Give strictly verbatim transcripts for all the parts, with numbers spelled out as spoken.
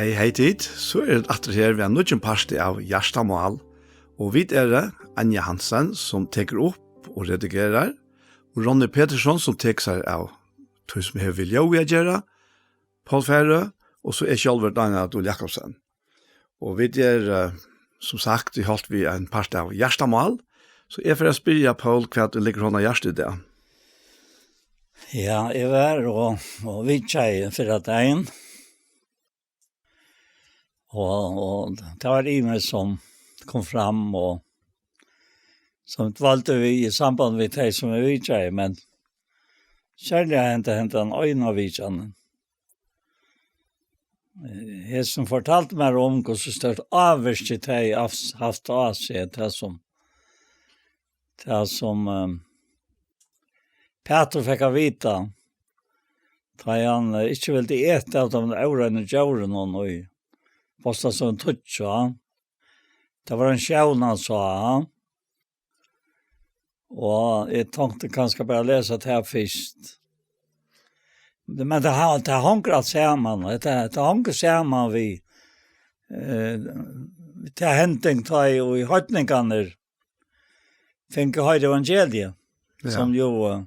Hey, hey tit, so er tað aftur her við ein nýggjum parti av Hjartamál. Og vit eru Anja Hansen, sum tekur upp og redigerar, og Ronny Petersson, sum tekur sær av tí sum hevur við ljóðið at gera, Poul Færø, og so eg sjálvur, Daniel Dúhl Jakobsen. Og vit eru, eh, sum sagt, í holt við ein part av Hjartamál, so eg fer at spyrja Poul, hvat ið liggur honum á hjarta í dag. Ja, eg var og, og vitjaði fyrradagin. Og, og tað var ymiskt sum kom fram, og sum dvaldi við í samband við tey, sum eg vitjaði, men serliga henda, hendan eina vitjanin. Eh, hesin fortaldi mær um, hvussu stórt ávirki tey havs-, havt á seg, tað sum, tað sum, eh, Pætur fekk at vita, tá ið hann, eh, ikki vildi eta av teimum óreinu djórunum í Postasøguni tíggju. Tað var ein sjón, hann sá, og eg tonkti kanska bara at lesa tað fyrst. Men tað ha-, tað hongur alt saman, og tað, tað hongur saman við, eh, við ta hending, tá ið heidningarnir fingu hoyrt evangeliið, Ja. sum jú, eh,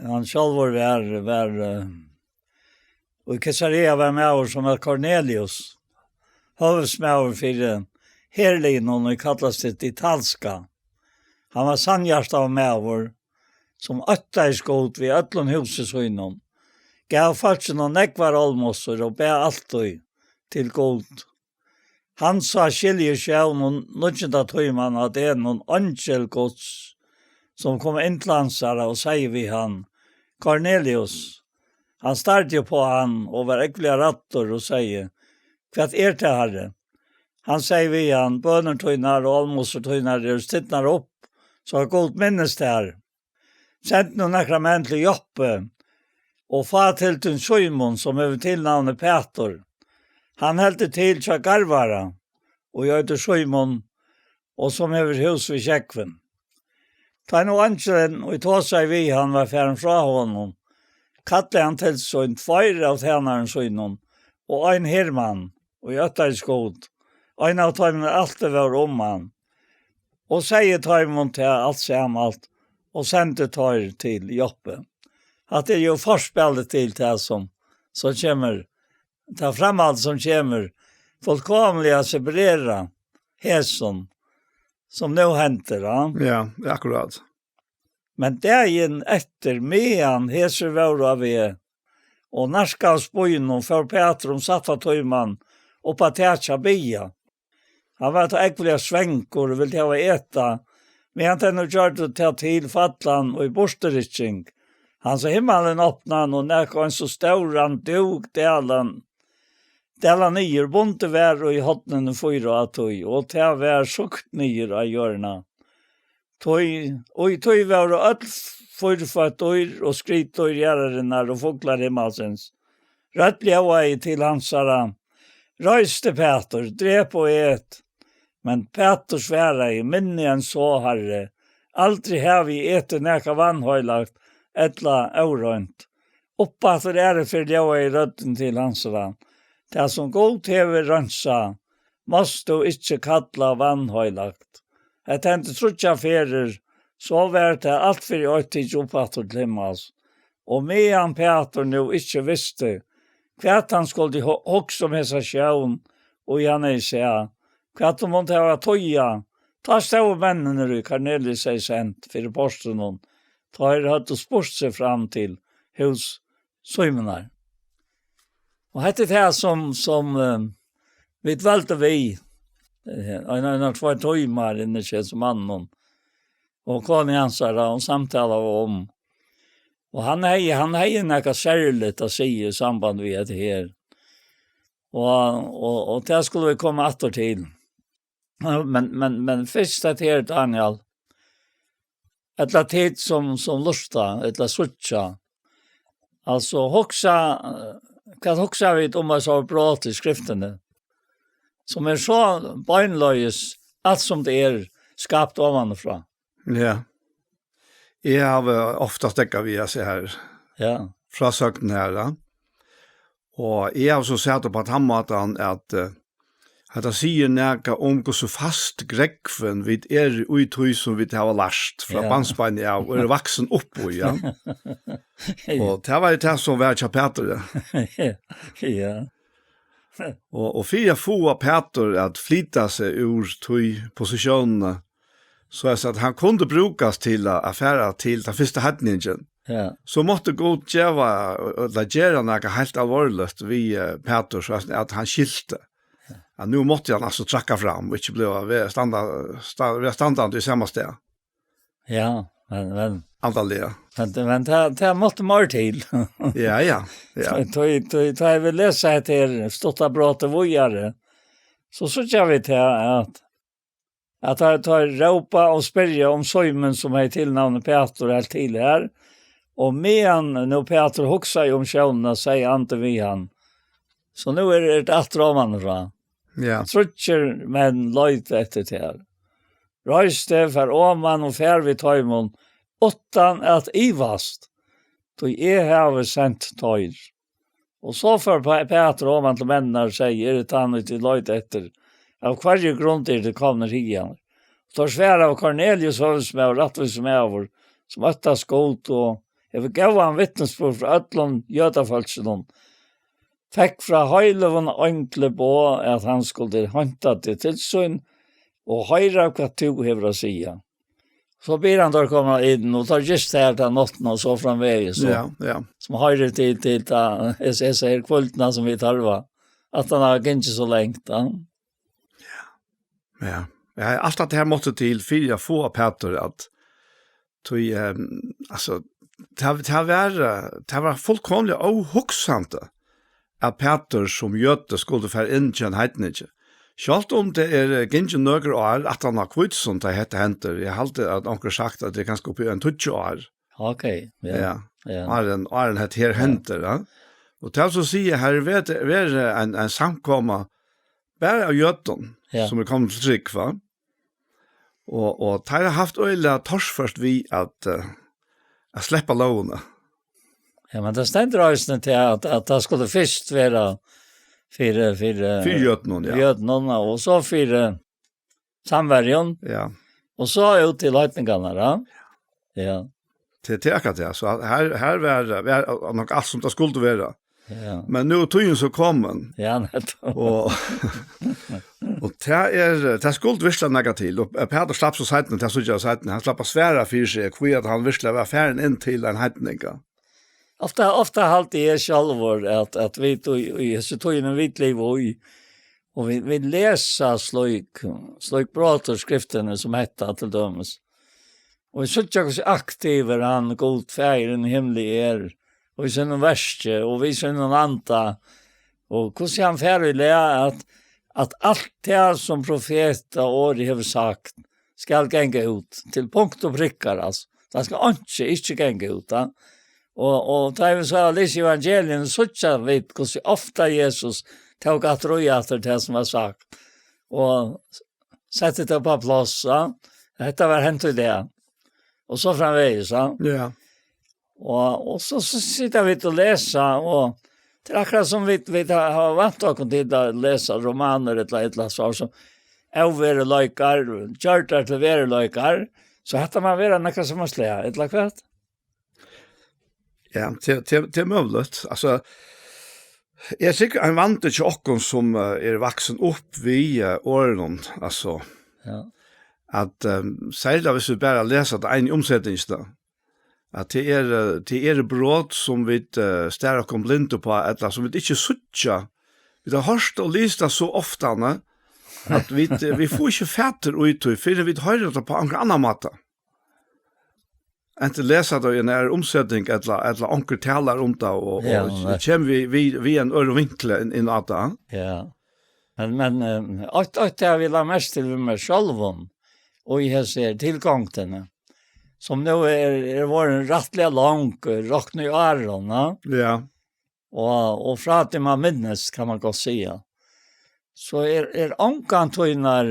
hann sjálvur var, var, eh, og í Caesarea var maður, sum æt Kornelius, høvuðsmaður fyri herliðnum, ið kallast hitt italska. Hann var sannhjartaður maður, sum óttaðist Gud við øllum húsi sínum, gav fólkinum nógvar álmosur og bað altíð til Gud. Hann sá skil í sjón um níggjunda tíman á degnum eingil Guds, sum kom inn til hansara og segði við hann: "Kornelius." Hann stardi upp á hann og var ógvuliga ræddur og segði: "Hvat er tað, Harri?" Hann segði við hann: "Bønir tínar og álmosur tínar eru stirnar upp, so at Gud minnist tær. Send nú nakrar menn til Joppu og fá til tín Símun, sum hevur tilnavnið Pætur. Hann heldur til hjá Garvara, og eitur Símun, og sum hevur hús við sjógvin." Tá nú eingilin, ið tosaði við hann, var farin frá honum, kallaði hann til sín tveir av tænarum sínum og ein hermann, ið óttaðist Gud, ein av teimum, ið altíð vóru um hann, og segði teimum tað alt samalt, og sendi teir til Joppu. Hatta er jú forspælið til tað sum, sum kemur, tað framhald sum kemur, fullkomiliga separera hesum, sum nú hendir, ja. Ja, akkurát. Men dagin eftir, meðan hesir vóru á veg og nærkaðust býnum, fór Pætur um sætta tíman upp á takið at biðja. Hann var tá ógvuliga svangur og vildi hava at eta, meðan tey nú gjørdu tað til fallan og í burturrykking. Hann sá himmalin opnan og nakað eins og stóran dúk dalan, dalan niður, bundið var í hornini fýra á tí, og tað var sítt niður á jørðina. Tí, og í tí vóru øll fýrføtt dýr og skriðdýr jarðarinnar og fuglar himmalsins. Rødd ljóðaði til hansara: "Reis teg, Pætur, drep og et." Men Pætur svaraði: "Minni enn so, Harri, aldri havi eg etið nakað vanheilagt ella óreint." Uppaftur aðru ferð ljóðaði røddin til hansara: "Tað sum Gud hevur reinsað, mást tú ikki kalla vanheilagt." Hetta hendi tríggjar ferðir, so var tað alt fyri eitt tikið upp aftur til himmals. Og meðan Pætur nú ikki visti, hvat hann skuldi hu-, hugsa um hesa sjón, og hann hevði sæð, hvat hon mundi hava at týða, tá stóðu menninir, ið Kornelius hevði sent fyri portrinum, teir høvdu spurt seg fram til hús Símunar. Og hetta er tað sum, sum, eh, vit dvøldu við, eh, ein, ein, tveir tímar inni hjá hesum manninum. Og kona hansara, hon samtalaðu um. Og hann hevði, hann hevði nakað serligt at siga í samband við hetta her. Og, og, og tað skulu vit koma aftur til. Men, men, men fyrst hetta her, Daniel. Ella tit sum, sum lurta, ella síggja. Altso, hugsa, eh, hvat hugsa vit um at sá brot í skriftini, sum er so beinleiðis, alt sum tað er, skapt omanfrá? Ja. Eg havi ofta steðgað við hesi her Ja. frásøgnini her, ja. Og eg havi so sæð upp á tann mátan at, eh, hetta sigur nakað um, hvussu fast grógvin vit eru í tí, sum vit hava lært frá Ja. barnsbeini av og eru vaksin upp í, ja. Og tað var jo tað, sum var hjá Pæturi. Ja. Og, og fyri at fáa Pætur at flyta seg úr tí posisjónini, so at hann kundi brúkast til at, at fara til tann fyrsta heidningin, Ja. so mátti Gud geva, ella gera nakað heilt alvorligt við, eh, Pætur, so at, at hann skilti. At nú mátti hann altso trakka fram, og ikki bliva ve-, standa, sta-, vera standandi í sama stað. Ja, men, men, Andaliga. men, men tað, tað mátti meir til. Ja, ja, ja. Tá, tá, tá, tá eg vil lesa hetta her stutta brotið víðari, so síggja vit her at, at teir, teir rópa og spyrja um Símun, sum hevði tilnavnið Pætur, helt til her. Og meðan nú Pætur hugsaði um sjónina, segði Andi við hann: "So nú er, er tað aftur oman frá. Ja. Tríggir menn leita eftir tær. Reis teg, far oman og far við teimum, uttan at ivast, tí eg havi sent teir." Og so fór Pæ-, Pætur oman til menninar og segði: "Er tað hann, ið tit leita eftir? Av hvørji grund eru tit komnir hiðani?" Og teir svaraðu: "Kornelius, høvuðsmaður, rættvísur maður, sum óttast Gud og hevur góðan vitnisburð frá øllum jødafólkinum, fekk frá heiløgum eingli boð, at hann skuldi heinta teg til sín og hoyra, hvat tú hevur at siga." So biður hann teir koma inn, og teir gista her til náttina og so framvegis, og Ja, ja. sum hoyrir til, til ta, eg, eg sigi, kvøldina sum vit tørva, at hann hevur gingið so langt, ja. Ja. Ja, alt at her mátti til fyri at fáa Pætur at, tí, ehm, altso, tað, tað var, eh, tað var fullkomiliga óhugsandi at Pætur sum jødi skuldi fara inn til ein heidningi. Sjálvt um tað er, eh, gingið nøkur ár, aftan á hvítusunnu, tá hetta hendir, eg haldi, at onkur hevur sagt, at tað er kanska uppi í ein tíggju ár. Ok, ja. Ja. Ja. Áðrenn, áðrenn hetta her Ja. hendir, ja. Og tað vil so siga, her er verið, verið ein, ein samkoma bara av jødum, Ja. sum er komin til trúgv, va? Og, og teir hava havt øgiliga torført við at, eh, at sleppa lógini. Ja, men tað stendur eisini til at, at tað skuldi fyrst vera fyri, fyri, Fyri jødunum, ja. jødunum, og so fyri samverjum, Ja. og so út til heidningarnar, ja. Ja. Tað, tað er akkurát tað. So her, her var, var nokk alt sum tað skuldi vera. Ja. Men nú er tíðin so komin. Ja, nettopp. Og, og tað er, tað skuldi virkuliga nakað til. Og Pætur slapp so seinni, tað síggja vit seinni, hann slapp at svara fyri seg, hví at hann virkuliga var farin inn til ein heidning. Ofta, ofta haldi eg sjálvur at, at vit í, í hesi tíðini vit liva í, og vit, vit lesa slík, slík brot úr skriftini sum hetta til dømis. Og vit síggja, hvussu aktivur hann, Gud, Faðirin í himli, er, og í sínum verki, og við sínum anda, og hvussu hann fer í lag at, at alt tað, sum profetaorðið hevur sagt, skal ganga út, til punkt og prikkar, altso. Tað skal einki ikki ganga út, ja. Og, og tá vit so lesa evangeliini, síggja vit, hvussu ofta Jesus tók aftur og aftur tað, sum var sagt. Og setti tað upp á pláss, ja. Hetta var hent í dag. Og so framvegis, ja. Ja. Og, og so, so sita vit og lesa, og tað er akkurát sum vit, vit hava, hava vant okkum til at lesa romanir ella, ella so, sum óveruleikar, gjørdar til veruleikar, so hetta má vera nakað sum er slag, ella hvat? Ja, tað, tað, tað er møguligt. Altso, eg trúgvi ein vandi hjá okkum sum, eh, er vaksin upp við, eh, orðunum, altso, Ja. at, eh, serliga hvis vit bara lesa tað eina í umsetingini, at tað er, eh, tað eru brot sum vit, eh, stara okkum blind upp á, ella sum vit ikki síggja. Vit hava hoyrt og lisið tað so ofta, ne, at vit, eh, vit fáa ikki fatur í tí, fyrr enn vit hoyra tað á onkran annan máta. Antin lesa tað í ein aðra umseting, ella, ella onkur talar um tað, og, Ja, og nei. kemur við, við, við ein øðrum vinkli inn, inn á tað. Ja. Men, men, eh, eitt, eitt tað eg vil leggja merki til við mær sjálvum, og í hesi her tilgongdini, sum nú er, er vorðin rættiliga long, eh, roknað í árum, ja. Ja. Og, og frá tí man minnist, kann man gott siga. So er, er ongantíð nær,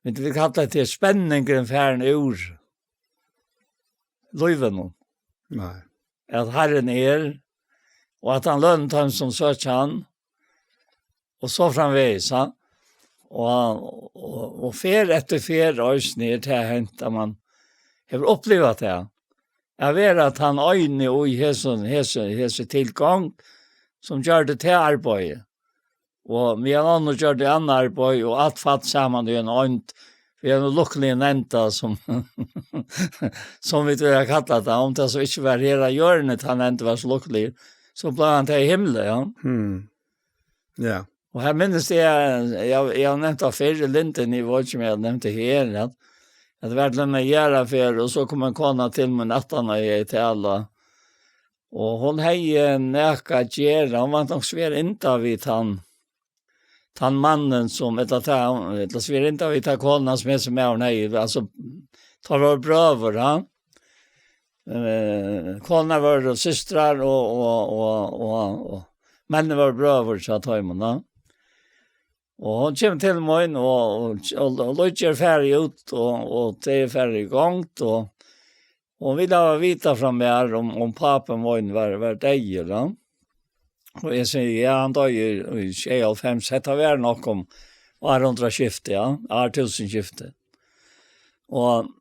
vit, vit kalla tað spenningurin farin úr lívinum. Nei. At Harrin er, og at hann lønir teimum, sum søkja hann, og so framvegis, ha? Og, og, og ferð eftir ferð eisini er tað hent, at man hevur upplivað tað. At vera tann eini í hesum, hesum, hesum tilgongd, sum gjørdi tað arbeiðið. Og meðan onnur gjørdu annað arbeiði, og alt fall saman í eina eind, við einum lukkuligum enda, sum, sum vit vilja kalla tað, um tað so ikki var her á jørðini, tann endi var so lukkuligur, so bleiv hann tað í himli, ja. Hmm. Ja. Og her minnist eg, eg, eg har nevnt tað fyrr í Lindin, eg veit ikki, um eg har nevnt tað her, at, at det var til og med jarðarferð, og so kom ein kona til mín aftan, og eg tala. Og hon hevði nakað at gera, hon var nokk svær ynda við tann, tann mannen sum, ella ta, ella svær ynda við ta kona sum hesin maðurin hevði, altso, teir vóru brøður, ha? Eh, konurnar vóru systrar og, og, og, og, og menninir vóru brøður hjá teimum, ha? Og hon kemur til mín, og, og, og, og Luigi er farin út, og, og tað er farið í gongd, og, og hon vil hava at vita frá mær, um, um pápi mín var, var deyður, ja. Og eg sigi, ja, hann doyði í, í sjeyoghálvfems, hetta var nokk um árhundraðskiftið, ja, ártúsundskiftið. Og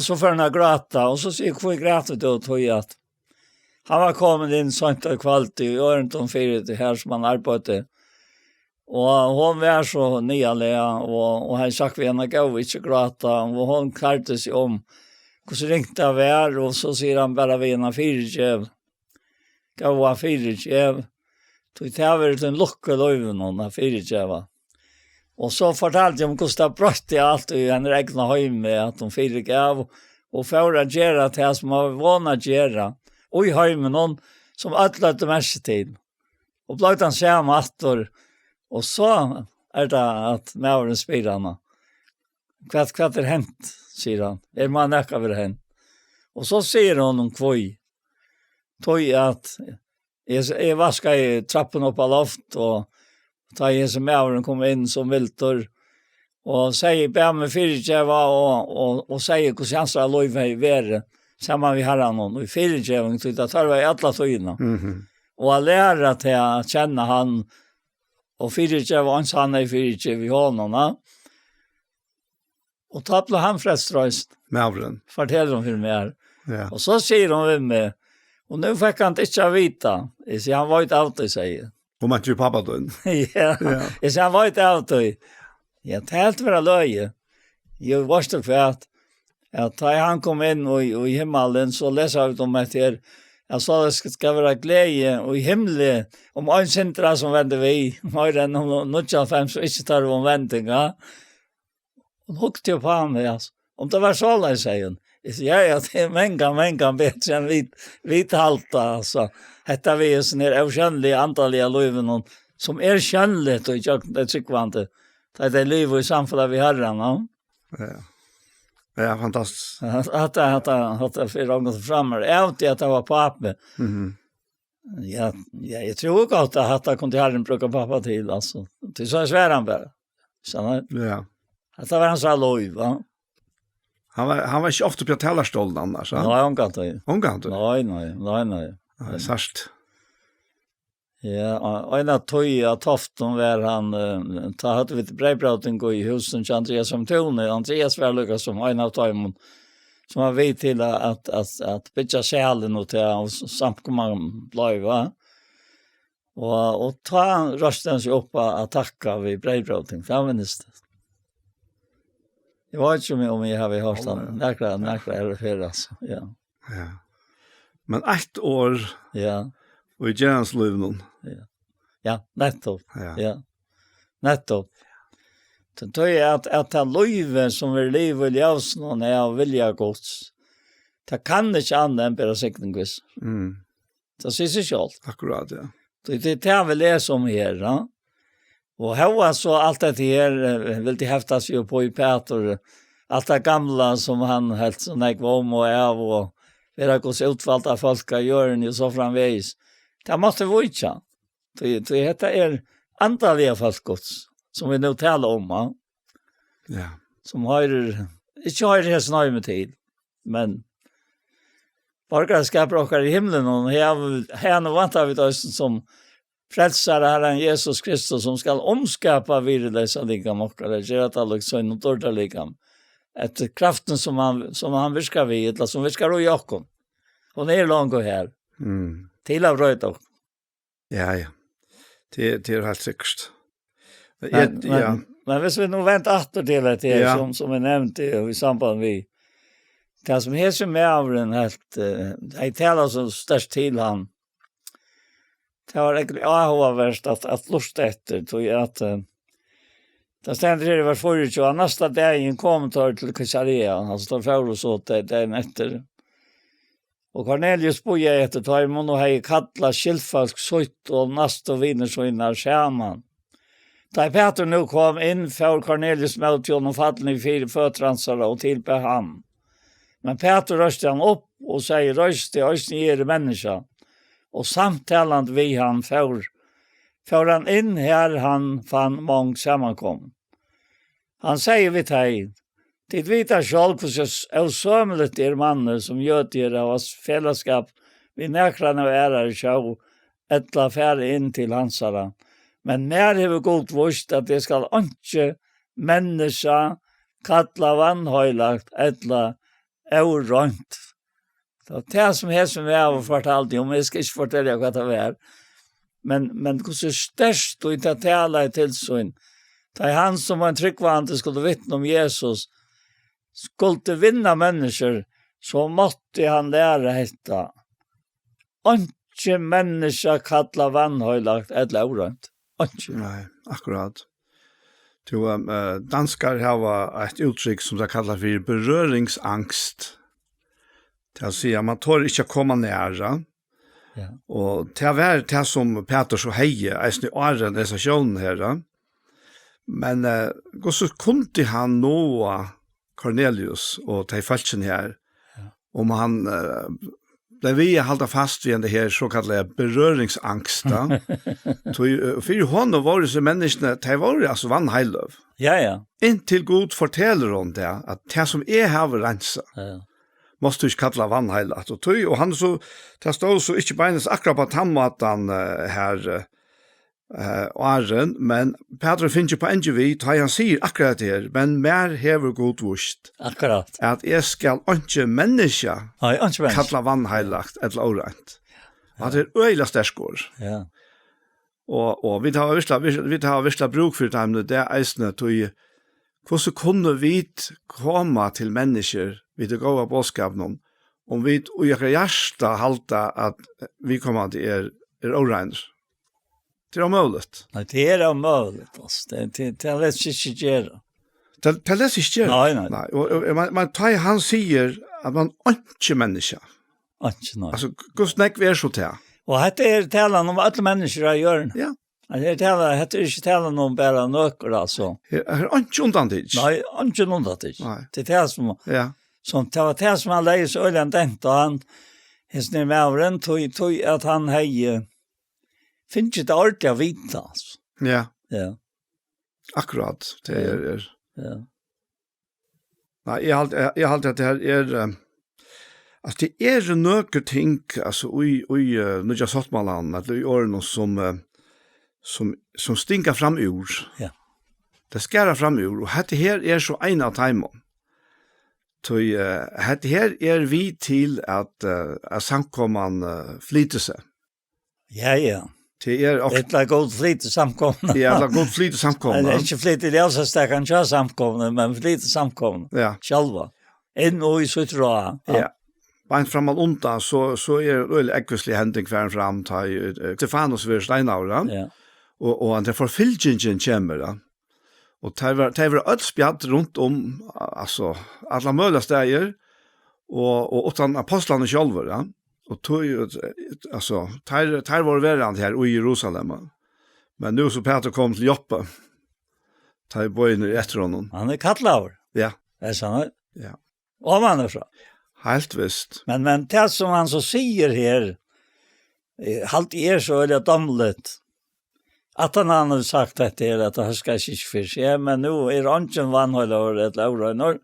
so fer hon at gráta, og so sigur eg, hví grætur tú, tí at hann var komin inn seint í kvøld í ørindum fyri tað her, sum hann arbeiddi. Og hon var so niðarliga, og, og hann sagt við hana, góða, ikki gráta, og hon klærdi seg um, hvussu ringt tað var, og so sigur hann bara við hana, fyrigev, góða, fyrigev, tí tað verður til lukku í lívinum at fyrigeva. Og so fortaldi hon, hvussu tað broytti alt í hennar egna heimi, at hon fyrigav, og fór at gera tað, sum hon var von at gera, og í heiminum, sum øll løgdu merki til. Og bleiv tann sama aftur, og so er tað, at maðurin spyr hana, hvat, hvat er hent, sigur hann, er man nakað verið hent? Og so sigur hon um hví, tí at eg, eg vaskaði trappuna upp á loft, og tá hesin maðurin kom inn sum vildur, og segði, bað meg fyrigeva, og, og, og segði, hvussu hansara lív hevði verið, saman við Harranum, og í fyrigeving, tí tað tørvaði alla tíðina. Mhm. Og at læra til at kenna hann, og fyrigeva, eins hann hevði fyrigivið honum, ja. Og tá bleiv hann frelstur eisini, Maðurin. Fortelur hon fyri mær. Ja. Og so sigur hon við meg, og nú fekk hann tað ikki at vita. Eg sigi, hann veit av tí, sigi eg. Hon meinti jo pápa tín. Ja. Ja. Eg sigi, hann veit av tí. Ja, tað helt vera løgið. Jú, veitst tú hvat? At tá hann kom inn í, í himmalin, so lesa vit um hetta her, at so skal vera gleði í himli, um ein syndari sum vendir við, meira enn um níggjuoghálvfems sum ikki tørva um vending, ja. Hon hugdi upp á meg, altso. Um tað var soleiðis, segði hon. Eg sigi, ja, ja, tað er mangan, mangan betri enn vit, vit halda, altso. Hetta við hesum her ósjónliga, andaliga lívinum, sum er sjónligt og gjøgnum tey trúgvandi, tá tey liva í samfelag við Harran, ja. Ja. Ja, fantastiskt. At, at, at, at, at fyri ongan framar, av tí at tað var pápi. Mhm. Ja, ja, eg trúði gott, at hatta kundi Harrin brúka pápa til, altso. Tí so svær hann bara. Skilur tú? Ja. At tað var hansara lív, va? Hann var, hann var ikki ofta uppi á talarstólin annars, ha? Nei, ongantíð. Ongantíð? Nei, nei, nei, nei. Nei, sært. Ja, og ein av tí á Toftum var hann, eh, tá høvdu vit breyðbróting í húsinum hjá Andrias um Túni. Andrias var líka sum ein av teimum, sum var við til at, at, at, at byggja salin og til, og s-, samkoman bleiv, va? Og, og tá reisti hann seg upp at, at takka við breyðbróting, tað minnist eg. Eg veit ikki um eg, um eg havi hoyrt hann nakra, nakra aðru ferð, altso, ja. Ja. Men eitt orð Ja, og í gerandis lívinum. ja, nettopp, Ja. ja, nettopp. Tí, tí at, at tað lívið sum er livað í ljósinum av vilja Guds, tað kann ikki annað enn bera signing við sær. Mm. Tað sigur seg sjálvt. Akkurát, ja. Tí tað er tað vit lesa um her, ja. Og hóast so alt hetta her, eh, vildi hefta seg upp í Pætur, alt tað gamla sum hann helt so nógv um og av, og vera Guds útvalda fólk á jørðini og so framvegis. Tað mátti víkja. Tí, tí hetta er andaliga fólk Guds, sum vit nú tala um, ja. Ja. Sum hoyrir, ikki hoyrir hesum heimi til, men borgarskapur okkara í himlinum, og her, her nú vænta vit eisini sum frelsara Harran Jesus Kristus, sum skal umskapa virðisleysa likam okkara, gera tað líkt sínum dýrdarlikam, eftir kraftin sum hann, sum hann virkar við, ella sum virkar í okkum. Hon er longu her, Mm. til at broyta okkum. Ja, ja. Det, det er helt sikkert. Men, Jeg, men, ja. men hvis vi nu venter atter til at det, Ja. som, som jeg nevnte i, i samband med, det som heter maverin helt, uh, jeg taler så størst til han. Det var egentlig avhåverst at, at lust etter, tror jeg at, uh, det stender her i vers fire og tjue, neste dagen kom tar til Caesarea, altså tar for og så det, det etter. Og Kornelius bojaði eftir teimum og hevði kallað skyldfólk sítt og næstu vinir sínar saman. Tá Pætur nú kom inn, fór Kornelius móti honum fallin fyri føtur hansara og tilbað hann. Men Pætur reisti hann upp og segði: Reis teg, eisini eg eri menniskja. Og samtalandi við hann fór, fór hann inn, har hann fann mong samankomin. Hann segði við tey: Tit vita sjálv, hvussu s-, ósømiligt er manni, sum jødi er, hava s-, felagsskap við nakran av aðrari tjóð, ella fara inn til hansara. Men mær hevur Gud víst, at eg skal einki menniskja kalla vanheilagt ella óreint. Tað var tað, sum hesin maður fortaldi um. Eg skal ikki fortelja, hvat tað var. Men, men hvussu sterkt og tað talaði til sín. Tá hann sum ein trúgvandi skuldi vitna um Jesus, skuldi vinna menniskju, so mátti hann læra hetta. Einki menniskja kalla vanheilagt ella óreint. Einki. Nei, akkurát. Tú, um, eh, danskar hava eitt úttrykk, sum tey kalla fyri berøringsangst. Tað vil siga, man torir ikki at koma nær, ja. Ja. Og tað var tað, sum Pætur so hevði, eisini áðrenn hesa sjónin her, ja. Men, eh, hvussu kundi hann náa Kornelius og tey fólkini her, Ja. um hann, eh, bleiv við at halda fast við henda her sokallaða berøringsangst, ja? Tí, eh, fyri honum vóru hesi menniskjuni, tey vóru, altso, vanheiløg. Ja, ja. Inntil Gud fortelur honum tað, at tað, sum eg havi reinsað, Ja, ja. mást tú ikki kalla vanheilagt. Og tí, og hann so, tað stóð so ikki beinleiðis akkurát á tann mátan, eh, her, eh, eh, áðrenn, men Pætur fekk ikki poengið við, tá hann sigur akkurát hetta her: "Men mær hevur Gud víst, Akkurát. at eg skal einki menniskja Nei, einki menniskja. kalla vanheilagt ella óreint." Og tað er øgiliga sterkt orð. Ja. Og, og vit hava virkuliga, vit, vit hava virkuliga brúk fyri teimum, tað er eisini, tí hvussu kunnu vit koma til menniskju við tí góða boðskapinum, um vit í okkara hjarta halda, at viðkomandi er, er óreinur? Tað er ómøguligt. Nei, tað er ómøguligt, altso. Tað, tað, tað lèt seg ikki gera. Tað, tað lèt seg ikki gera. Nei, nei. Nei, og, og, men, men tá hann sigur, at man einki menniskja. Einki, nei. Altso, hvussu nógv er so tað? Og hetta er talan um øll menniskju á jørðini. Ja. Altso, her talar, hetta er ikki talan um bara nøkur, altso. Her, her er einki undantikið. Nei, einki undantikið. Nei. Tað er tað sum, Ja. sum, tað var tað sum hann legði so øgiliga dent á hann, hesin her maðurin, tí, tí at hann hevði fingið tað ordiliga at vita, altso. Ja. Ja. Akkurát, tað Ja. er, er. Ja. Nei, eg haldi, eg, eg haldi, at tað her er, eh, at tað eru nøkur ting, altso, í, í, eh, nýggja sáttmálanum, ella í orðunum sum, eh, sum, sum stinga fram úr. Ja. Tað skara fram úr, og hetta her er so ein av teimum. Tí, eh, hetta her er við til at, eh, at samkoman, eh, flytur seg. Ja, ja. Tað er ok- Ella Gud flytur samkomuna. Ja, ella Gud flytur samkomuna. Ella ikki flytur ljósastakan hjá samkomuni, men flytur samkomuna. Ja. Sjálva. Inn og í sítt ráð. Ja. Beint framman undan, so, so er ein øgiliga ógvuslig hending farin fram, tá ið, eh, Stefanus verður steinaður, ja. Ja. Og, og hann, tað forfylgingin kemur, ja. Og tey var, tey var øll spjadd runt um, altso, allar møguligar staðir, og, og uttan ápostlarnir sjálvir, ja. Og tey, altso, tey, tey vóru verandi her í Jerusalem. Men nú so Pætur kom til Joppa, tá ið boðini eru eftir honum. Hann er kallaður. Ja. Er sannur? Ja. Og hann er frá. Heilt vist. Men, men tað sum hann so sigur her, eh, haldi eg er so øgiliga dámligt. At hann, hann hevur sagt hetta her, at hann skal ikki fyri seg, men nú er eingin vanheilagur ella óreinur.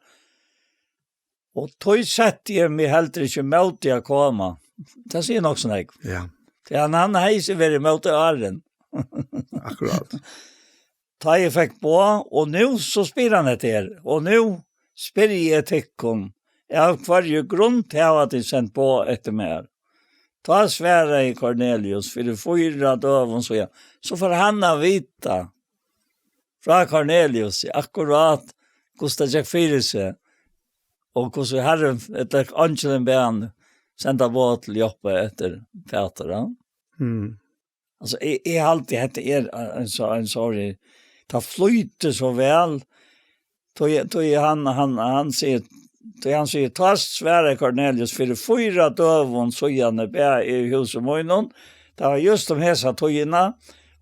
Og tí setti eg meg heldur ikki ímóti at koma. Tað sigur nokk so nógv. Ja. Tí hann, hann hevði ikki verið ímóti áðrenn. Akkurát. Tá eg fekk boð, og nú so spyr hann eftir her, og nú spyrji eg tykkum, av hvørji grund hava tit sent boð eftir mær? Tá svaraði Kornelius fyri fýra døgum síðan, so fær hann at vita frá Kornelius, akkurát hvussu tað gekk fyri seg, og hvussu Harrin, ella eingilin bað hann senda boð til Joppa eftir Pætur, ja. Mm. Altso, eg, eg haldi, hetta er ein, ein, so, ein sorry. Tað flýtur so væl. Tí, tí hann, hann, hann sigur, tí hann sigur, tá svaraði Kornelius, fyri fýra døgum síðani bað eg í húsi mínum. Tað var júst um hesa tíðina,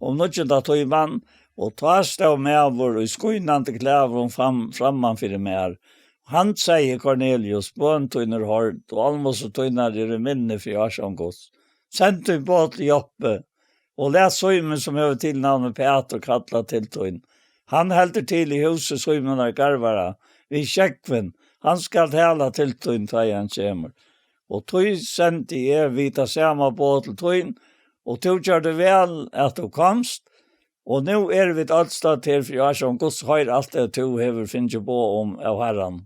um níggjunda tíman, og tá stóð maður í skínandi klæðum fram, framman fyri mær. Hann segði, Kornelius, bøn tín er hoyrd, og almosur tínar eru minni fyri ásjón Guds. Send tín boð til Joppa, og lat Símun, sum hevur tilnavnið Pætur, kalla til tín. Hann heldur til í húsi Símunar Garvara, við sjógvin. Hann skal tala til tín, tá ið hann kemur. Og tí sendi eg við tað sama boð til tín, og tú gjørdi væl, at tú komst, og nú eru vit øll stødd her fyri ásjón Guds, hoyr alt tað, tú hevur fingið boð um av Harranum.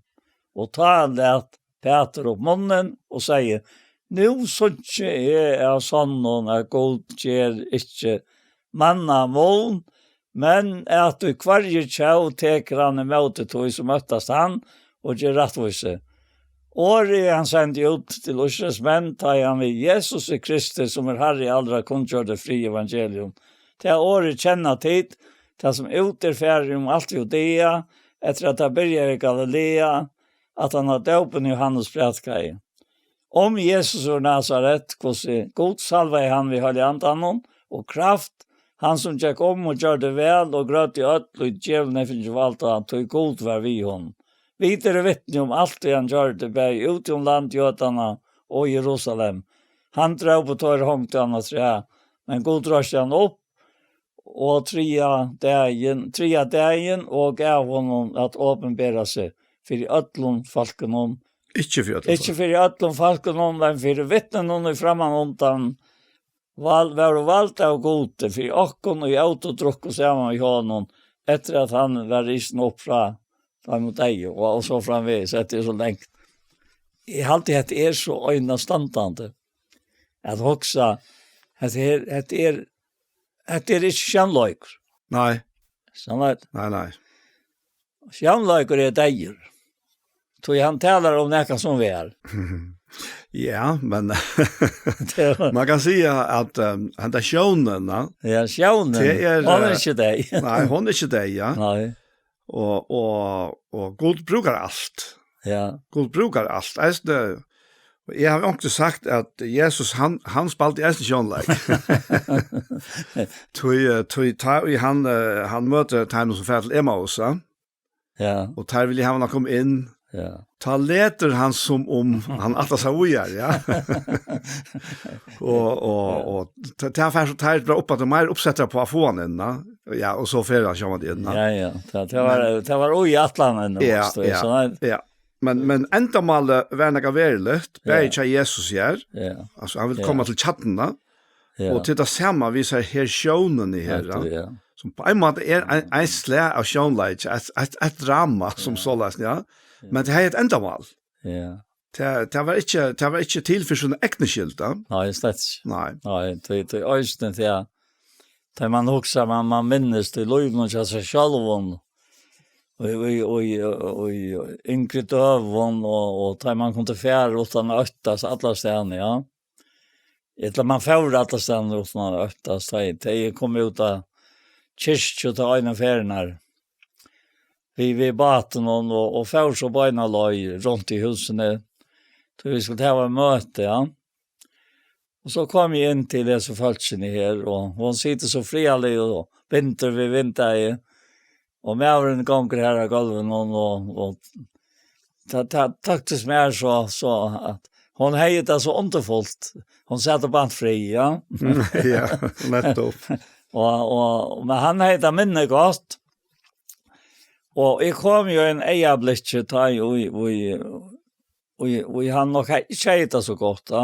Og tá læt Pætur upp munnin og segði, nú síggi eg av sonnum, at Gud ger ikki mannamun, men at í hvørji tjóð tekur hann ímóti tí, sum óttast hann, og ger rættvísi. Orðið hann sendi út til Ísraels menn, tá ið hann við Jesus er Kristi, sum er Harri allra, kunngjørdi frið evangelium. Tað orðið kenna tit, tað sum út er farið um alt Judea, eftir at tað byrjaði í Galilea, at hann á dópin Jóhannes prædikaði. Um Jesus úr Nasaret, hvussu Gud salvaði hann við Heilaga Andanum og kraft, hann sum gekk um og gjørdi væl og grøddi øll, ið djevulin hevði fingið vald á, tí Gud var við honum. Vit eru vitni um alt, ið hann gjørdi, bæði úti um land Jødanna og Jerusalem. Hann drópu teir, hongdu hann á træ, men Gud reisti hann upp, og triðja dagin, triðja dagin, og gav honum at opinbera seg fyri øllum fólkunum. Ikki fyri øllum Ikki fólk. Fyri øllum fólkunum, men fyri vitnunum í frammanundan, val-, vóru vald av Gudi, fyri okkum, ið ótu og drukku saman við honum, eftir at hann var risin upp frá teimum deyðu, og, og so framvegis. Hetta er so langt. Eg haldi, hetta er so einastandandi, at hugsa, hetta er, hetta er, hetta er ikki sjónleikur. Nei. Sannheit. Nei, nei. Sjónleikur er deyður. Tí hann talar um nakað sum var. Ja, men Tað var man kann siga at, ehm, henda sjónin, ja, Ja, sjónin. Tað er, Hon er eh, ikki deyð. Nei, hon er ikki deyð, ja. Nei. Og, og, og Gud brúkar alt. Ja. Gud brúkar alt. Eisini, og eg havi onkuntíð sagt at Jesus, hann, hann spældi eisini sjónleik. Tí, eh, tí tá ið hann, eh, hann møtir teimum sum fara til Emmaus, ja. Ja. Og teir vilja hava hann at koma inn. Ja. Tá letur hann sum um hann ætlar seg víðari, ja. Og, og, Ja. Og t-, tað er so, teir blíva uppaftur meir uppsettir á at fáa hann inn, ja. Ja, og so fer hann sjálvandi inn, ja. Ja, ja. Tað, tað var, Men tað var í ætlanin, Ja, mást tú, ja, so nei. Ja. Men, men endamálið var nakað veruligt, bæði Ja. hjá Jesus her. Ja. Altso, hann vil Ja. koma til kjarnuna. Ja. Og til tað sama við sær her sjónini her, Nettupp, ja. Ja. Sum á ein máta er ein, ein slag av sjónleiki, eitt, eitt, eitt drama, sum Ja. soleiðis, ja. Ja. Men tað hevði eitt endamál. Ja. Tað, tað var ikki, tað var ikki til fyri sína egnu skyld, ja. Nei, slett ikki. Nei. Nei, tí, tí eisini, tí at, tá man hugsar, man, man minnist í lívinum hjá sær sjálvum, og í, í, í, í, í yngri døgum, og, og tá man kundi fara uttan at óttast allastaðni, ja. Ella man fór allastaðni uttan at óttast, tá, tá eg kom út av kirkju til eina ferðina her. Við, við bátinum og, og fór so beina leið runt í húsini. Tí vit skuldu hava møti, ja. Og so kom eg inn til hesi fólkini her, og hon situr so friðarlig og bindur við vindeygað, og maðurin gongur har á gólvinum, og, og tað, tað tóktist mær so, so at hon hevði tað so undurfult. Hon sat og bant frið, ja. Ja, nettupp. Og, og, men hann hevði tað minni gott. Og eg kom jo ein eygablikki, tá eg í, í, og, og hann nokk hevði, ikki hevði tað so gott, ja.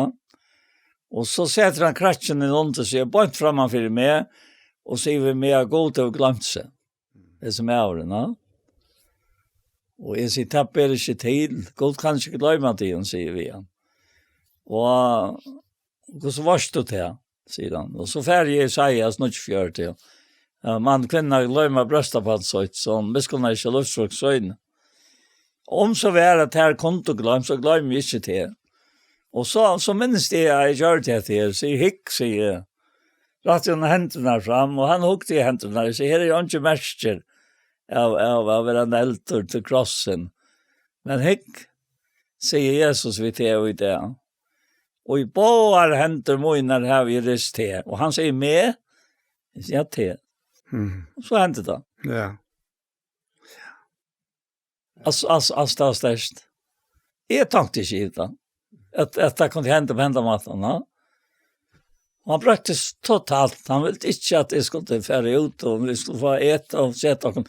Og so setur hann krakkin inn undir seg, beint framman fyri meg, og sigur við meg, at Gud hevur gloymt seg, hesin maðurin, ja. Og eg sigi, tað ber ikki til, Gud kann ikki gloyma teg, sigur við hann. Og hvussu veitst tú tað, sigur hann. Og so fari eg Jesaja níggjuogfjøruti. Ja, man kvinna gloyma brjóstabarn sítt, so hon miskunnar ikki lívsfrukt sín. Um so var at tær kundu gloymt, so gloymi eg ikki teg. Og so, so minnist eg, at eg gjørdi hetta her, so eg hygg, sigi eg. Rætti hann hendurnar fram, og hann hugdi í hendurnar, so her er einki merkir av, av, av vera negldur til krossin. Men hygg, sigur Jesus við teg í dag. Og í báðar hendur mínar havi eg rist teg. Og hann sigur meg, eg sigi ja, teg. Mm. Og so hendi tað. Ja. Altso, altso, altso, tað var sterkt. Eg tonkti ikki yvir tað. At, at tað kundi henda á hendan mátan, ja. Og hann broyttist totalt. Hann vildi ikki, at eg skuldi fara út, og vit skuldu fáa at eta og seta okkum.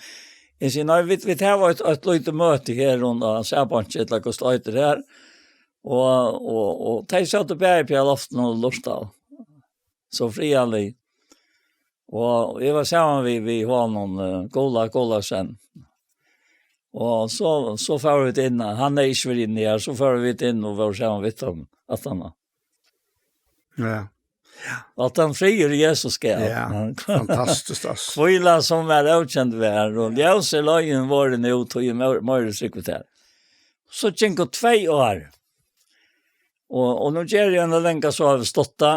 Eg sigi, nei, vit, vit hava eitt, eitt lítið møti her, og hann sá bara ikki, ella hvussu tað eitur her. Og, og, og tey sótu bæði uppi á loftinum og lurtaðu. So friðarlig. Og eg var saman við, við honum, eh, Gula, Gula sen. Og so, so fóru vit inn, hann er ikki verið inn her, so fóru vit inn og vóru saman við honum, at hann var. Ja. Og at hann friður Jesus gav. Ja, fantastiskt, ass. Hvíla sum er ókend vær, og ljós er løgin vårin út, og í mør-, mørri sikkert her. So gingu tvey ár. Og, og nú ger eg ein langa so har við stotta.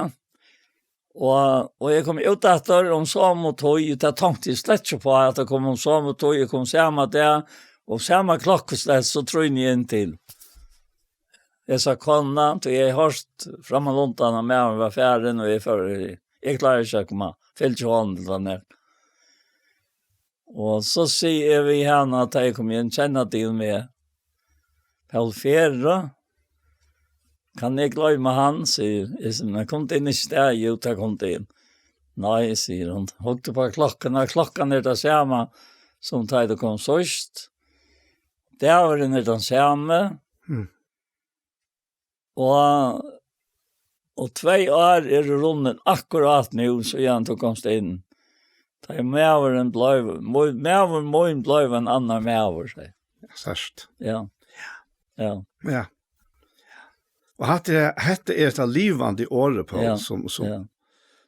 Og, og eg kom út aftur um somu tíð, og tað tonkti eg slett ikki uppá, at tað kom um somu tíð, eg kom sama dag, og sama klokkuslett, so trýni eg inn til. Eg sá konuna, tí eg hoyrdi frammanundan, at maðurin var farin, og eg fór, eg kláraði ikki at koma, fylgja honum til hann her. Og so sigi eg við hana, at eg kom inn, kjenna til meg. Paul Fera, kann eg gloyma hann, sigur eg, men kom inn í stað, jú, tað kom inn. Nei, sigur hon, hugdi upp á klokkuna, klokkan er tað sama sum tá tú kom síðst. Dagurin er tann sami. Mm. Og, og tvey ár eru runnin akkurát nú, síðan tú komst inn. Tá er maðurin bleiv, mo-, maður mín bleiv ein annar maður, segði. Ja, sært. Ja. Ja. Ja. Og hatta er, hetta er eitt livandi orð, Paul, ja, sum, sum, ja,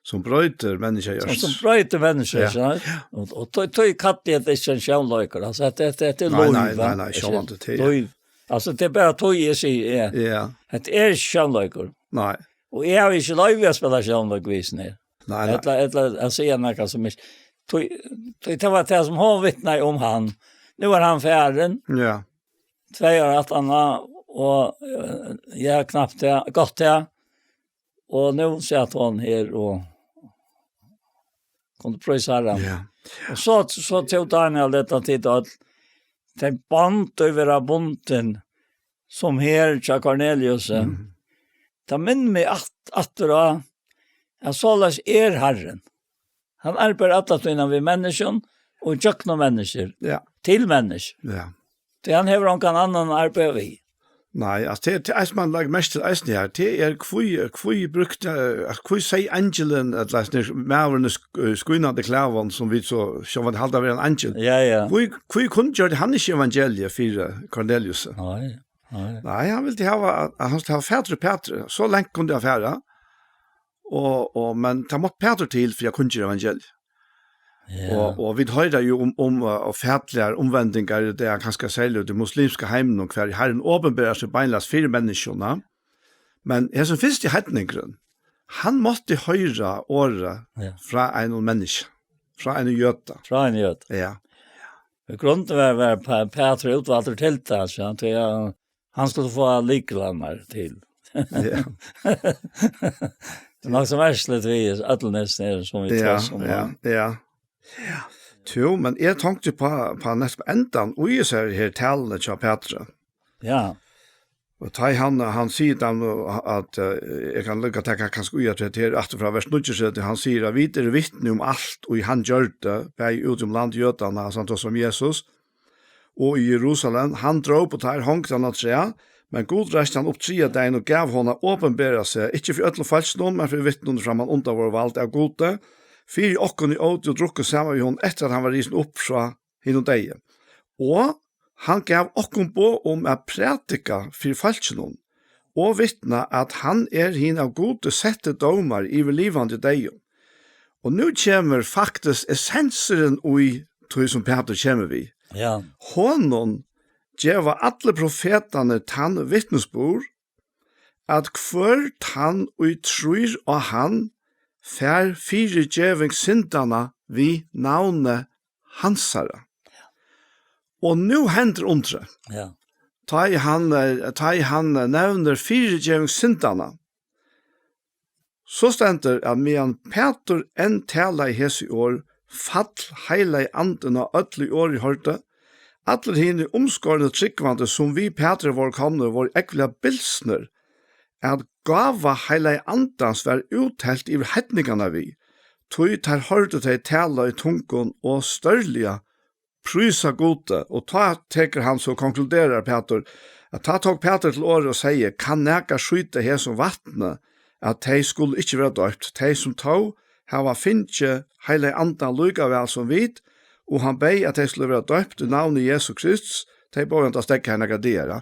sum broytir menniskja. Sum, sum broytir menniskja, ja, ja. Og, og tað, tað kalli eg tað ikki ein sjónleikur. Altso, hetta, hetta, hetta er nei, lív, nei, va? Nei, nei, sjálvandi, tað er lív. Altso, tað er bara tað eg sigi, ja. Ja. Hetta er ikki sjónleikur. Nei. Og eg havi ikki loyvi at spæla sjónleik við hesum her. Nei, nei. Ella, ella at siga nakað sum ikki. Tí, tí tað var tað sum hon vitnaði um hann. Nú er hann farin. Ja. Tvey ár aftaná, og, eh, ja, knapt tað, gott tað. Og nú sat hon her og kundi prísa Harran. Ja. Og so, so tók Daniel hetta til at tey bond og vera bundin sum her hjá Korneliusi. Mm. Tað minnir meg at-, aftur á, at soleiðis er Harrin. Hann arbeiðir alla tíðina við menniskjum og gjøgnum menniskjur, ja, til menniskjur. Ja. Tí hann hevur ongan annan at arbeiða við. Nei, altso, tað, tað er, sum man leggur merki til eisini her, tað er, hví, hví brúkti, eh, altso, hví segði eingilin, at, altso, maðurin í sk-, eh, skínandi klæðum, sum vit so sjálvandi halda vera ein eingil? Ja, ja. Hví, hví kunngjørdi hann ikki evangeliið fyri Kornelius? Nei, nei. Nei, hann vildi hava, at hann skuldi hava fatur í Petri. So langt kundi hann fara. Og, og, men tað mátti Petur til fyri at kunngera evangeliið. Ja. Og, og vit hoyra jú um, um, eh, og fatligar umvendingar, tað er kanska serliga í tí muslimska heiminum, har Harrin opinberar seg beinleiðis fyri menniskjum. Men hesin fyrsti heidningurin, hann mátti hoyra orðið, ja, frá einum menniskja, frá einum jøda. Frá einum jøda. Ja. Í grunden var, var Pe-, Petur útvaldur til tað, so hann, tí hann, hann skuldi fáa lyklarnar til. Ja. Tað er nokk so merkiligt við øllum hesum her, sum vit, ja, tosa um, ja, ja. Ja. Jú, men eg tonkti á, á nettupp endan í hesari her taluni hjá Petri. Ja. Og tá hann, hann sigur tá nú at, eh, eg kann líka taka kanska í at hetta her aftur frá vers níggju, so hann sigur at vit eru vitni um alt, ið hann gjørdi, bæði út um land Jødanna, altso hann tosar um Jesus, og í Jerusalem, hann dróp teir, hongt teir á træ, Men Gud reisti hann upp triðja dagin og gav honum at opinbera seg, ikki fyri øllum fólkinum, men fyri vitnum, fram hann undan vóru vald av Gudi, fyri okkum, ið ótu og drukku saman við honum, eftir at hann var risin upp frá hinum deyðu. Og hann gav okkum boð um at prædika fyri fólkinum, og vitna, at hann er hin av Gudi setti dómari yvir livandi og deyðum. Og nú kemur faktiskt essensurin í tí, sum Pætur kemur við. Ja. Honum geva allir profetarnir tann vitnisburð, at hvør tann, ið trýr á hann, fær fyrigeving syndanna við navni hansara. Og nú hendir undrið. Ja. Tá ið hann, eh, tá ið hann, eh, nevnir fyrigeving syndanna, so stendur, at meðan Pætur enn talaði hesi orð, fall Heilagi Andin á øll, ið orðið hoyrdu. Allir hinir umskornu trúgvandi, sum við Pætri vóru komnir, vóru ógvuliga bilsnir, at gáva Heilaga Andans var úthelt yvir heidningarnar við, tí teir hoyrdu tey tala í tungum og stórliga prísa Gudi. Og tá tekur hann so, konkluderar Pætur, at tá tók Pætur til orð og segði: Kann nakar sýta hesum vatni, at tey skulu ikki vera doypt, tey sum tó hava fingið Heilaga Andan líka væl sum vit? Og hann beyð, at tey skulu vera doypt í navni Jesu Krists. Tey bóðu hann at steðga her nakrar dagar, ja.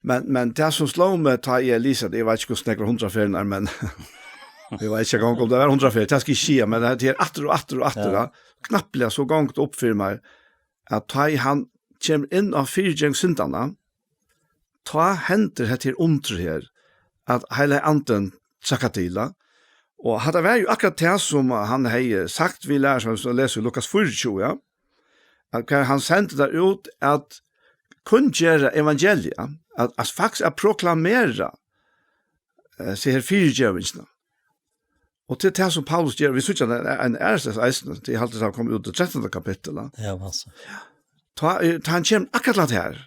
Men, men tað, sum sló meg, tá eg lesi, at eg veit ikki, hvussu nógvar hundrað ferðirnar, men eg veit ikki eingong, um tað var hundrað ferðir, tað skal eg ikki siga, men tað er aftur og aftur og aftur, ja. Ja. Knappliga so gongur tað upp fyri mær, at tá ið hann kemur inn á fyrigeving syndanna, tá hendir hetta her undrið her, at Heilagi Andin traðkar til, ja. Og hatta var jo akkurát tað, sum hann hevði sagt við lærisveinarnar, sum lesa í Lukas fýraogtjúgu, ja, at hvar hann sendi teir út at kunngera evangeliið, at, at faktiskt at proklamera, eh, seg her fyrigevingina. Og til tað, sum Paulus ger, vit síggja ein, ein aðrastaðni eisini, tí eg haldi, tað kom út í trettanda kapittul, ja. Ja, altso. Tá, eh, tá hann kemur akkurát til her,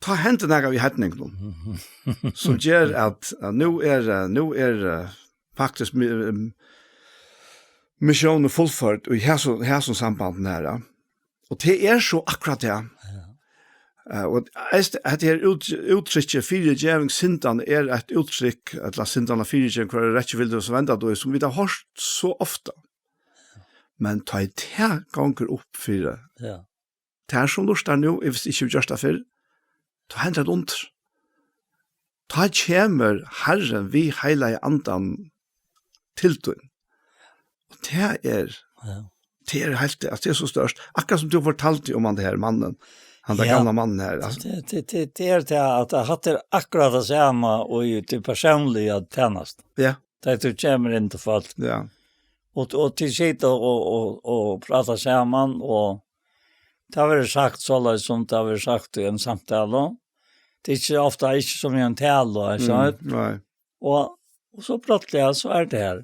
tá hendir nakað við heidningunum, sum ger at, at nú er, eh, nú er, eh, faktiskt mi-, em, missiónin fullførd í hesum, hesum sambandinum her, ja. Og tað er so akkurát tað. Ja. Eh, og eist-, hetta her út-, úttrykki fyrigeving syndanna er eitt úttrykk, ella syndanna fyrigeving, hvør er rættvísur, so venda tú, sum vit hava hoyrt so ofta. Men tá ið tað gongur upp fyri, ja, tær sum lurtar nú, eg visti ikki, hevur gjørt tað fyrr, tá hendir eitt undur. Tá kemur Harrin við Heilaga Andan til tín. Og tað er, ja, tað er heilt, altso, tað er so stórt. Akkurát sum tú fortaldi um hann, tað her mannin, hann, tann, ja, gamla mannin her, altso. Tað, tað, tað, tað er tað, at hatta er akkurát tað sama og í tí persónliga tænastu. Ja. Tá tú kemur inn til fólk. Ja. Og, og tit sita og, og, og, og práta saman, og tað verður sagt soleiðis, sum tað verður sagt í ein samtalu. Tað er ikki ofta, ikki sum í ein talu, ikki sant? Mm, nei. Og, og so brádliga, so er tað her.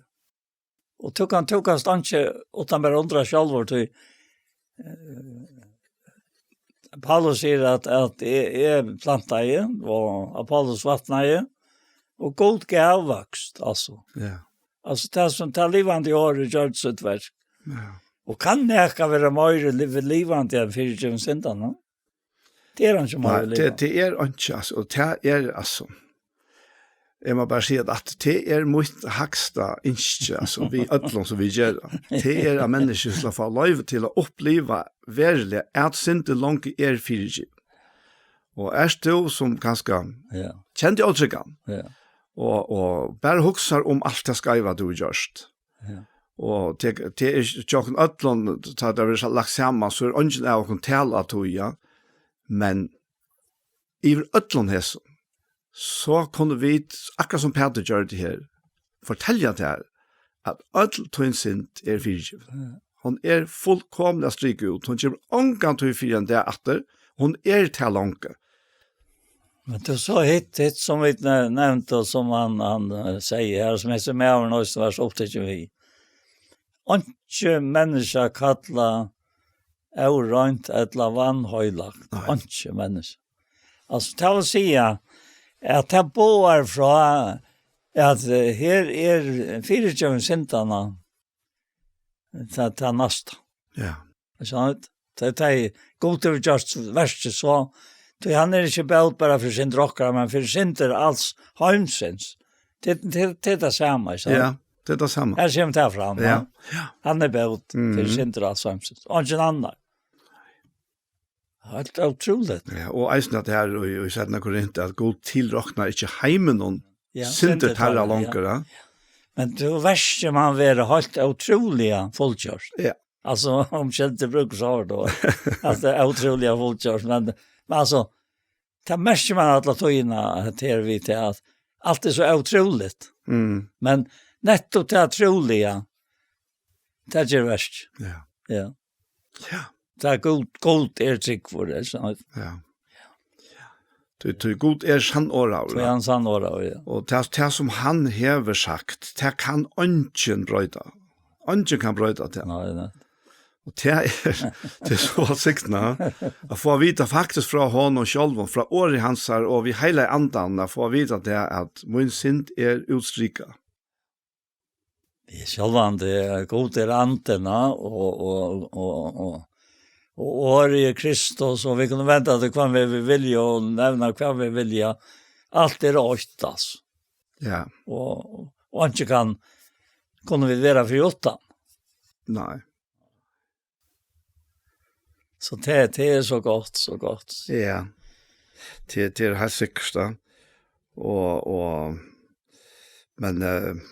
Og tú kanst, tú kanst ikki uttan bara undra sjálvur, tí, eh, Paulus sigur at, at eg, eg plantaði, og Apollos vatnaði, og Gud gav vøkst, altso. Ja. Altso, tað sum, tað livandi orðið gjørdi sítt verk. Ja. Og kann nakað vera meira li-, livandi enn fyrigeving syndanna? Tað er hann sum, nei, hevur tað, livað. Tað er einki, altso, og tað er, altso, eg má bara siga at, at tað er mítt hægsta ynski, altso, við øllum sum vit gera. Tað er, at menniskju skal fáa loyvi til at uppliva veruliga, at syndin longu er fyrigivin. Og ert tú sum kanska, ja, kendi ótryggan, ja, og, og bara hugsar um alt tað skeiva, tú hevur gjørt. Ja. Og tað, tað er hjá okkum øllum, tá tað verður lagt saman, so er eingin av okkum talað, ja. Men yvir øllum hesum, so kunnu vit, akkurát sum Pætur gjørdi her, fortelja tær, at øll tín synd er fyrigivin. Ja. Hon er fullkomiliga strikað út. Hon kemur ongantíð fyri ein dag aftur. Hon er tað longu. Men tú, so hitt, hitt sum vit ne-, nevndu, og sum hann, hann, eh, sigur her, sum hesin maðurin eisini var so upptikin við. Einki menniskja kallað óreint ella vanheilagt. Nei. Einki menniskja. Altso, tað vil siga at tað boðar frá at, eh, her er fyrigeving syndanna, tað, tað næsta. Ja. Ikki sant? Tað, tað er, Gud hevur gjørt verkið, so Tí hann er ikki bót bara fyri syndir okkara, men fyri syndir als heimsins. Tað, tað, tað er tað sama, ikki sant? Ja, tað er tað sama. Her kemur tað fram, Ja. va? Hann er bót Mhm. fyri syndir als heimsins. Og ingen annan. Heilt ótrúligt. Ja, og eisini at her í, í seinna Korint, at Gud tilroknar ikki heiminum Ja, syndir syndir teirra teirra, ja. longur, ja. Men tú veitst, man vera heilt ótrúliga fullgjørt. Ja. Altso, um skyldi brúka so orð, da. At tað er ótrúliga fullgjørt, men, men altso, tað merkir man alla tíðina, at her við til at alt er so ótrúligt. Mm. Men nettopp tað trúliga, tað ger verk. Ja. Ja. Ja. Tað er Gud, Gud er trúgvur, er sant? Ja. Tí, tí Gud er sannorðaður, Tað er ja. hann sannorðaður, ja. Og tað, tað sum hann hevur sagt, tað kann eingin broyta. Eingin kann broyta tað. Nei, nei. Og tað er, tað er so at signa, at fáa at vita faktiskt frá honum sjálvum, frá orði hansara og við heilaga andan, at fáa at vita tað, at mín synd er útstrikað. Ja, sjálvandi, Gud er andin, og, og, og, og, og, og orðið er Kristus, og vit kunnu venda til hvønn veg vit vilja, og nevna hvønn veg vit vilja. Alt er eitt, altso. Ja. Og, og einki kann, kunnu vit vera fyri uttan. Nei. So tað, tað er so gott, so gott. Ja. Tað, tað er heilt sikkurt, ja. Og, og, men, eh,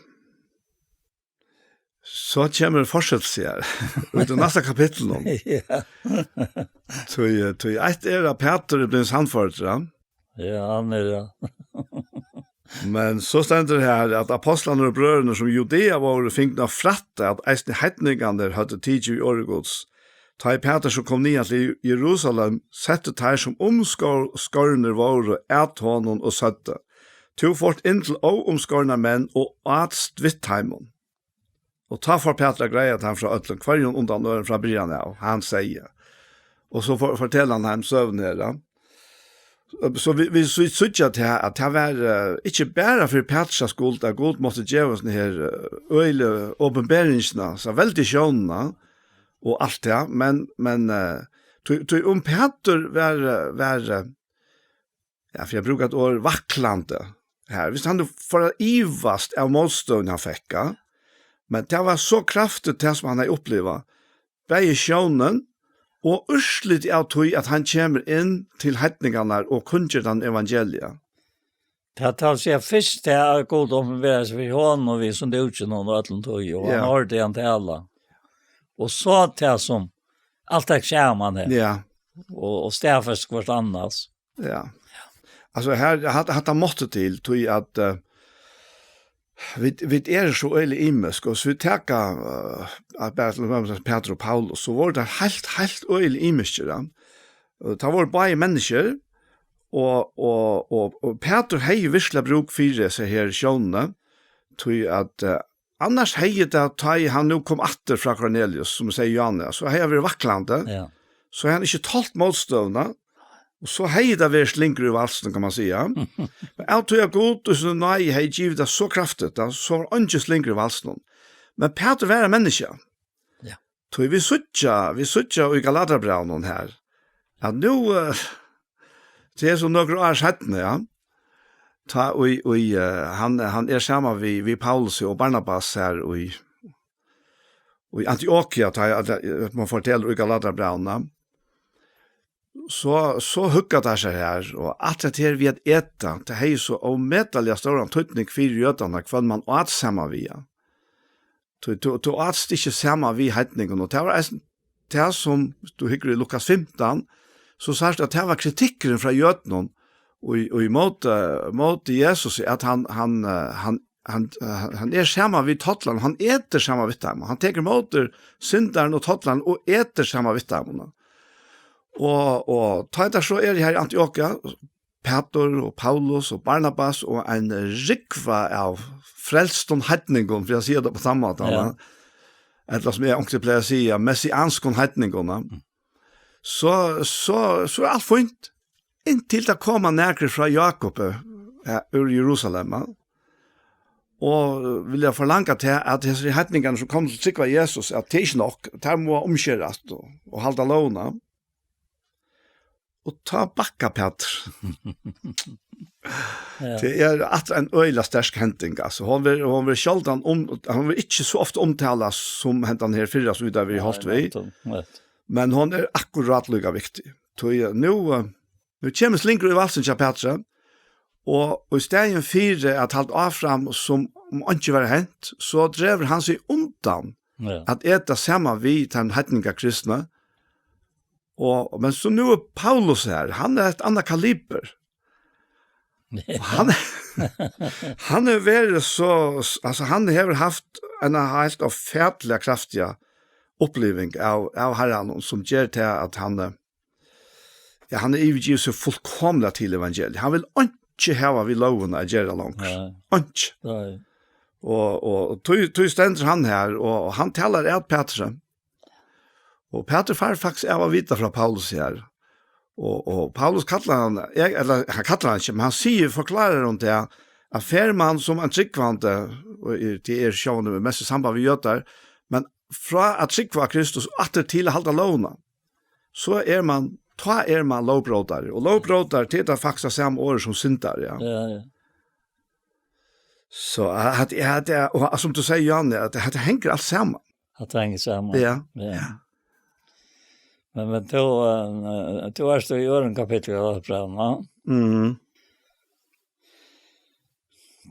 so kemur fortsetting her. Út í næsta kapittul nú. Ja. Tí, tí eitt er at Pætur er blivin sannførdur, ja. Ja, hann er, ja. Men so stendur her, at apostlarnir og brøðurnir, sum í Judea vóru, fingnu at frætta, at eisini heidningarnir høvdu tikið við orði Guds. Tá ið Pætur so kom niðan til Jerusalem, settu teir, sum umskor-, skornir vóru, at honum og søgdu: Tú fórt inn til óumskornar menn og átst við teimum. Og tá fór Pætur at greiða teimum frá øllum, hvørjum undan øðrum frá byrjan av, hann segði. Og so for-, fortelur hann teimum søguna her, ja. So vit, vit, vit síggja at tað, at tað var, eh, ikki bara fyri Pæturs skuld, at Gud mátti geva oss hana her, eh, øgiligu opinberingina, so veldigu sjónina og alt tað, men, men, eh, tí, tí um Pætur var, eh, var, eh, ja, fyri at brúka eitt orð, vaklandi her. Viss hann nú fór at ivast av mótstøðuni, hann fekk, ja. Men tað var so kraftigt, tað sum hann hevði upplivað. Bæði sjónin og úrslitið av tí, at hann kemur inn til heidningarnar og kunngjør teimum evangeliið. Tað, tað vil siga, fyrst tað at Gud opinberar seg fyri honum og við sum dúkin og øllum tí, og hann Ja. hoyrdi hann tala. Og so tað sum alt hekk saman her. Ja. Og, og staðfest hvørt annars. Ja. Altso, her, hatta, hatta mátti til, tí at, eh, vit, vit eru so øgiliga ymisk, og so vit taka, eh, at bara til dømis Pætur og Paulus, so vóru teir heilt, heilt øgiliga ymiskir, ja. Og tað vóru báðir menniskjur, og, og, og, og Pætur hevði virkuliga brúk fyri hesi her sjónini, tí at, eh, annars hevði tað, tá ið hann nú kom aftur frá Kornelius, sum eg segði, Jóhannes, so hevði hann verið vaklandi. Ja. So hevði hann ikki tolt mótstøðuna, og so hevði tað verið slingur í valsinum, kann man siga. Men av tí at Gud í síni náði hevði givið tað so kraftigt, ja, so var eingin slingur í valsinum. Men Pætur var eitt menniskja. Ja. Tí vit síggja, vit síggja í Galatarbrævinum her, at nú, eh, tað er so nøkur ár seinni, ja, tá ið, ið, eh, hann, hann er saman við, við Paulusi og Barnabasi her í, í Antiokia, tá ið, at, at man fortelur í Galatarbrævinum, so, so hugga teir sær her, og alt hetta her við at eta, tað hevði so ómetaliga stóran týdning fyri jødarnar, hvønn man át saman við, ja. Tú, tú, tú átst ikki saman við heidningum, og tað var eisini tað sum, tú hyggur í Lukas fimtan, so sært at tað var kritikkurin frá jødunum, og í, og í móti, móti Jesus, at hann, hann, eh, hann, hann, eh, hann er saman við tollarunum, hann etur saman við teimum, hann tekur móti syndarunum og tollarunum og etur saman við teimum. Og, og tá ið teir so eru her í Antiokia, Pætur og Paulus og Barnabas og ein rúgva av frelstum heidningum, fyri at siga tað á tann mátan, Ja. va? Ella sum eg onkuntíð plagi at siga, messianskum heidningum, va? Mm. So, so, so er alt fínt, inntil tað koma nakrir frá Jákupi, ja, úr Jerusalem, va? Og vilja forlanga til at hesir heidningarnir sum koma til at trúgva Jesus, at tað er ikki nokk, teir mugu umskerast og, og halda lógina. Og tá bakkar Pætur. Ja. Tað er aftur ein øgiliga sterk hending, altso. Hon verður, hon verður sjáldan um, hon verður ikki so ofta umtalað sum hendan her fyrra, sum vit hava verið Nei, hótt við. Nettupp, nettupp. Men hon er akkurát líka viktig. Tí, eh, nú, eh, nú kemur slingur í valsin hjá Pætri, og, og í staðin fyri at halda áfram sum um einki var hent, so dregur hann seg undan Ja. at eta saman við teimum heidningakristnu. Og, men so nú er Paulus her, hann er eitt annað kaliber. Og hann, hann hevur verið so, altso, hann hevur havt eina heilt ófatiliga kraftiga uppliving av, av Harranum, sum ger tað at hann, eh, ja, hann hevur yvirgivið seg fullkomiliga til evangeliið. Hann vil einki hava við lógina at gera longur. Nei. Einki. Nei. Og, og, og tí, tí stendur hann her, og, og hann talar at Pætri. Og Pætur fær faktiskt av at vita frá Paulus her. Og, og Paulus kallar hann, eg, ella hann kallar hann ikki, men hann sigur, forklarar um tað, at fer mann sum ein trúgvandi, og er, tað er sjálvandi mest í samband við jødar, men frá at trúgva Kristus og aftur til at halda lógina, so er mann, tá er mann lógbrótari. Og lógbrótari, tað er tað faktiskt sama orð sum syndari, ja. Ja, ja. So, at, at, at, og sum tú sigur, Jan, at, at tað hongur alt saman. At tað hongur saman. Ja. Ja. Men, men tú, eh, tú ert í øðrum kapitli av Brævinum, ja? Mhm.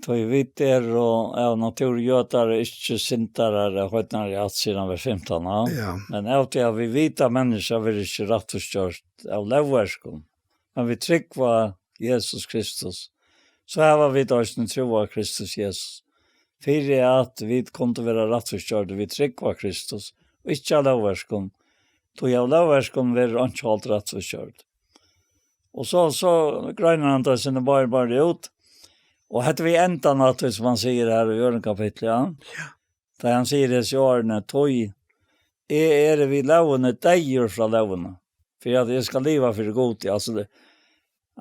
Tí vit eru av natúr jødar og ikki syndarar av heidnari ætt, sigur hann, vers fimtan, ja. Ja. Men av tí at vit vita, at menniskja verður ikki rættvísgjørt av lógverkum, men vit trúgva Jesus Kristus, so hava vit eisini trúð á Kristus Jesus, fyri at vit kundu vera rættvísgjørd við trúgv á Kristus, og ikki av lógverkum, tí av lógverkum verður einki hold rættvísgjørd. Og so, so greinir hann tað sinni bara, bara út, og hetta við endan á tí, sum hann sigur her í øðrum kapitli, ja. Ja. Tá hann sigur hesi orðini, tí eg eri við lógini deyður frá lógini, fyri at eg skal liva fyri Gudi. Altso, tað,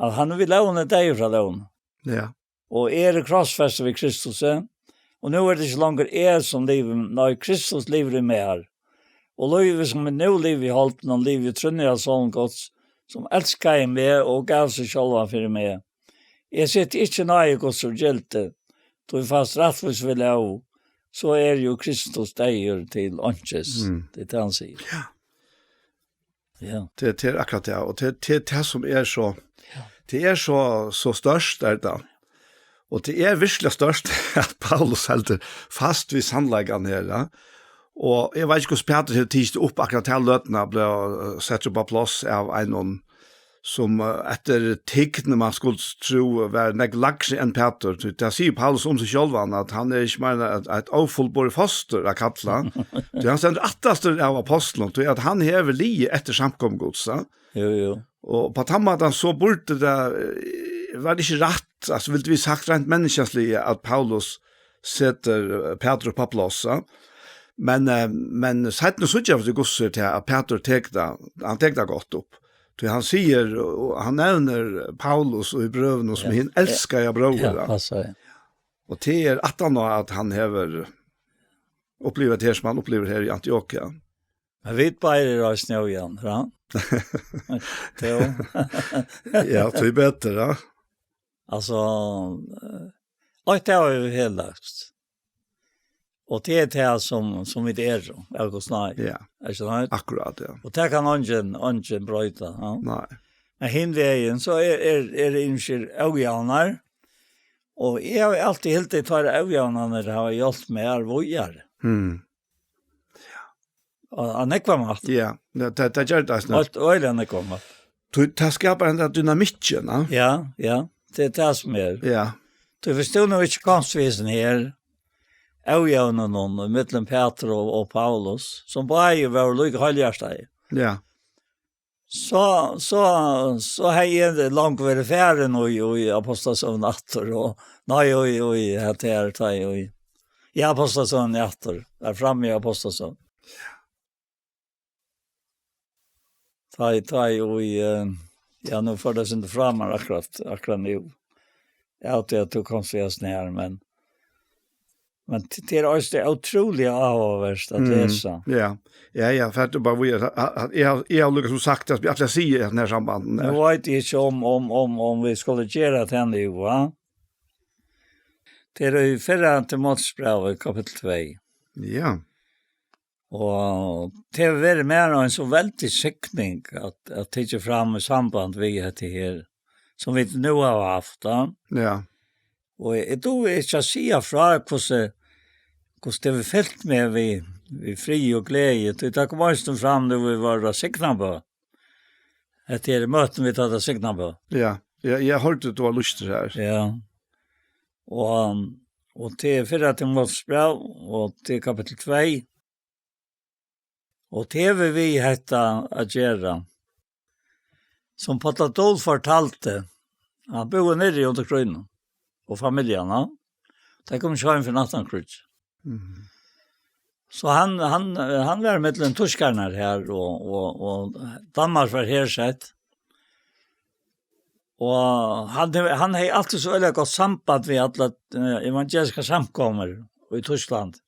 at hann er við lógini deyður frá lógini. Ja. Og eg eri krossfestur við Kristusi, og nú er tað ikki longur eg, sum livi, nei, Kristus livir í mær. Og lívið, sum eg nú livi í holdinum, livi eg í trúnni á Son Guds, sum elskaði meg og gav seg sjálvan fyri meg. Eg seti ikki náði Guds úr gildi, tí fæst rættvís við lóg, so er jú Kristus deyður til einkis. Mm. Tað er tað, hann sigur. Ja. Ja. Tað, tað er akkurát tað, og tað, tað er tað, sum er so, Ja. tað er so, so stórt, er tað. Og tað er veruliga stórt, at Paulus heldur fast við sannleikan her, ja. Og eg veit ikki, hvussu Pætur hevur tikið upp akkurát ta løtuna, bleiv, eh, settur upp á pláss av einum, sum, eh, eftir tign, man skuldi trúð, var nógv lægri enn Pætur. Tí tað sigur Paulus um seg sjálvan, at hann er ikki meira eitt, eitt ófullborið fostur at kalla. Tí hann stendur aftastur av ápostlunum, tí at hann hevur liðið eftir samkomu Guds, ja. Jú, jú. Og á tann mátan so burdi tað, eh, var tað ikki rætt, altso, vildu vit sagt, reint menniskjansliga, at Paulus setir, eh, Pætur upp á pláss, ja. Men, eh, men seinni síggja vit í Guds orði til at Pætur tekur tað, hann tekur tað gott upp. Tí hann sigur, og hann nevnir Paulus í brøvunum sum Ja, hin ja. elskaða bróður, Ja, ja. passar, ja. Og tað er aftan á, at hann hevur upplivað tað her, sum hann upplivir her í Antiokia. Men vit báðir eru eisini ójavnir, ja. Jú. Ja, tí betur, ja. Altso, eh, eitt av er felagst. Og tað er tað, sum, sum vit eru, av Guds náði. Ja. Er ikki sant? Akkurát, ja. Og tað kann eingin, eingin broyta, ja. Nei. Men hin vegin, so er, er, er ymsir ójavnar. Og eg havi altíð hildið, at teir ójavnarnir hava hjálpt mær víðari. Mm. Og, og nógvan máta. Ja, tað, tað, tað ger tað, snart. Og, og øgiliga nógvan máta. Tú, tað skapar henda dynamikkin, ja? Ja, ja. Tað er tað, sum er. Ja. Tú, viss tú nú ikki komst við hesum her, ójavnunum, millum Pætur og, og Paulus, sum báðir vóru líka heilhjartaðir. Ja. So, so, so hevði eg longu verið farin í, í Ápostlasøguna aftur, og, nei, í, í, at tað er, tá í, ja, Ápostlasøguna aftur, har frammi í Ápostlasøguna. Tá í, tá í, eh, ja, nú fer tað sindur frá mær akkurát, akkurát nú. Ja, at, at tú komst við hesum her, men, Men t-, tað er eisini ótrúliga áhugavert at Mm, lesa. Ja. Ja, ja, for at du bara vill, at, at, at eg har, eg har líka sum sagt, at eg ætli at siga at den her sambanden Nú er. Veit eg ikki um, um, um, um vit skulu gera tað nú, va? Tað er í fyrra Timoteusbrævi, kapittul tvey. Ja. Og tað hevur verið mær ein so veldig signing at, at tikið fram í samband við hetta her, sum vit nú hava havt, ja. Ja. Og eg dugi ikki at siga frá, hvussu, hvussu tað hevur fylgt meg við, við frið og gleði. Tí tað kom eisini fram, nú vit vóru á Signabø. Hetta er møtin, vit hava á Signabø. Ja, ja, eg hoyrdi, tú var lýstur her. Ja. Og, og til fyrra Timoteusbræv, og til kapittul tvey. Og tað hevur við hetta at gera. Sum Páll Adolf fortaldi, hann búði niðri undir krígnum, og familjan, ja. Tey komu ikki heim fyrr enn aftan kríggj. Mhm. So hann, hann, hann var millum týskarnar her, og, og, og Danmark var hersett. Og hann hevur, hann hevði altíð so øgiliga gott samband við allar, eh, evangeliskar samkomur í Týsklandi.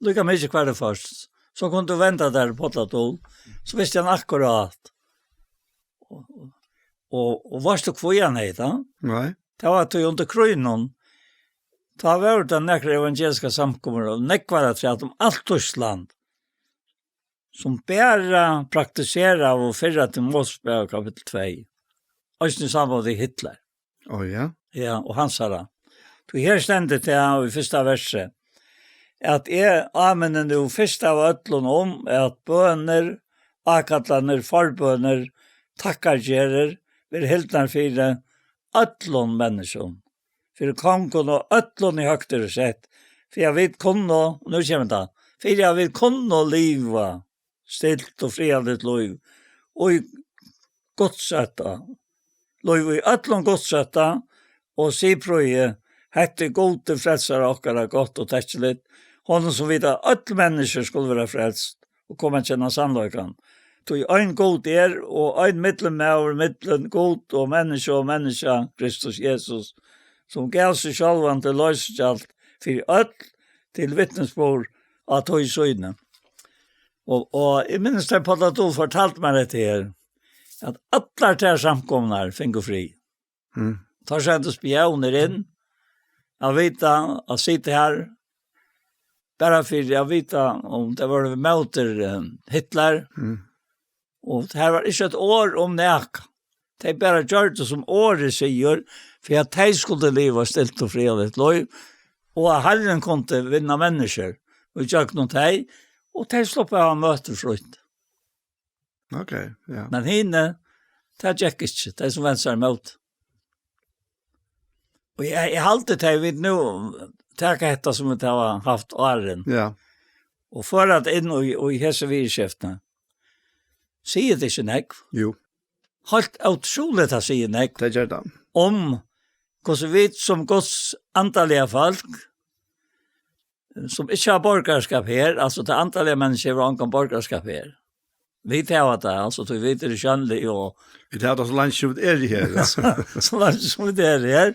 Líka mikið hvar tú fórt. So kundi tú venda tær til Páll Adolf. So visti hann akkurát. Og, og, og veitst tú hví hann hevði tað? Nei. Tað var tí undir krígnum. Tá vóru tað nakrar evangeliskar samkomur, og nógvar afturat um alt Týskland, sum bara praktiseraðu fyrra Timoteusbræv kapittul tvey. Eisini í samband við Hitler. Ó, ja. Ja, og hansara. Tí her stendur tað í fyrsta versi, at eg áminni nú fyrst av øllum um, at bønir, ákallanir, forbønir, takkargerðir, verði hildnar fyri øllum menniskjum, fyri kongum og øllum, ið høgt eru sett, fyri at vit kunnu, og nú kemur tað, fyri at vit kunnu liva stilt og friðarligt lív, og í Guds ótta, lív í øllum Guds ótta og siðprýði, hetta er Gudi frelsara okkara gott og tekkiligt, honum sum vita, at øll menniskju skulu vera frelst og koma at kenna sannleikan. Tí ein Gud er, og ein millummaður millum Gud og menniskju og menniskja, Kristus Jesus, sum gav seg sjálvan til loysigjald fyri øll, til vitnisburð á tíð síni. Og, og eg minnist, at Páll Adolf fortaldi mær hetta her, at allar tær samkomurnar fingu frið. Mm. Tá sendust spionar inn, at vita, at sita her, bara fyri at vita, um tað var móti, eh, Hitler. Mm. Og her var ikki eitt orð um nakað. Tey bara gjørdu, sum orðið sigur, fyri at tey skuldu liva stilt og friðarligt lív, og at Harrin kundi vinna menniskjur í gjøgnum tey, og tey sluppu at hava møtir frítt. Ok, ja. Men hini, tað gekk ikki, tey sum vendu sær ímóti. Og eg, eg haldi, tey vit nú taka hetta, sum vit hava havt áðrenn, Ja. og føra tað inn í, í hesi viðurskiftini. Sigur tað ikki nógv? Jú. Heilt ótrúligt, tað sigur nógv. Tað ger tað. Um hvussu vit sum Guds andaliga fólk, sum ikki hava borgarskap her, altso, tað andaliga menniskja hevur ongan borgarskap her. Vit hava tað, altso, tí vit eru sjónlig og Vit hava tað so leingi sum vit eru her, altso. So leingi sum vit eru her.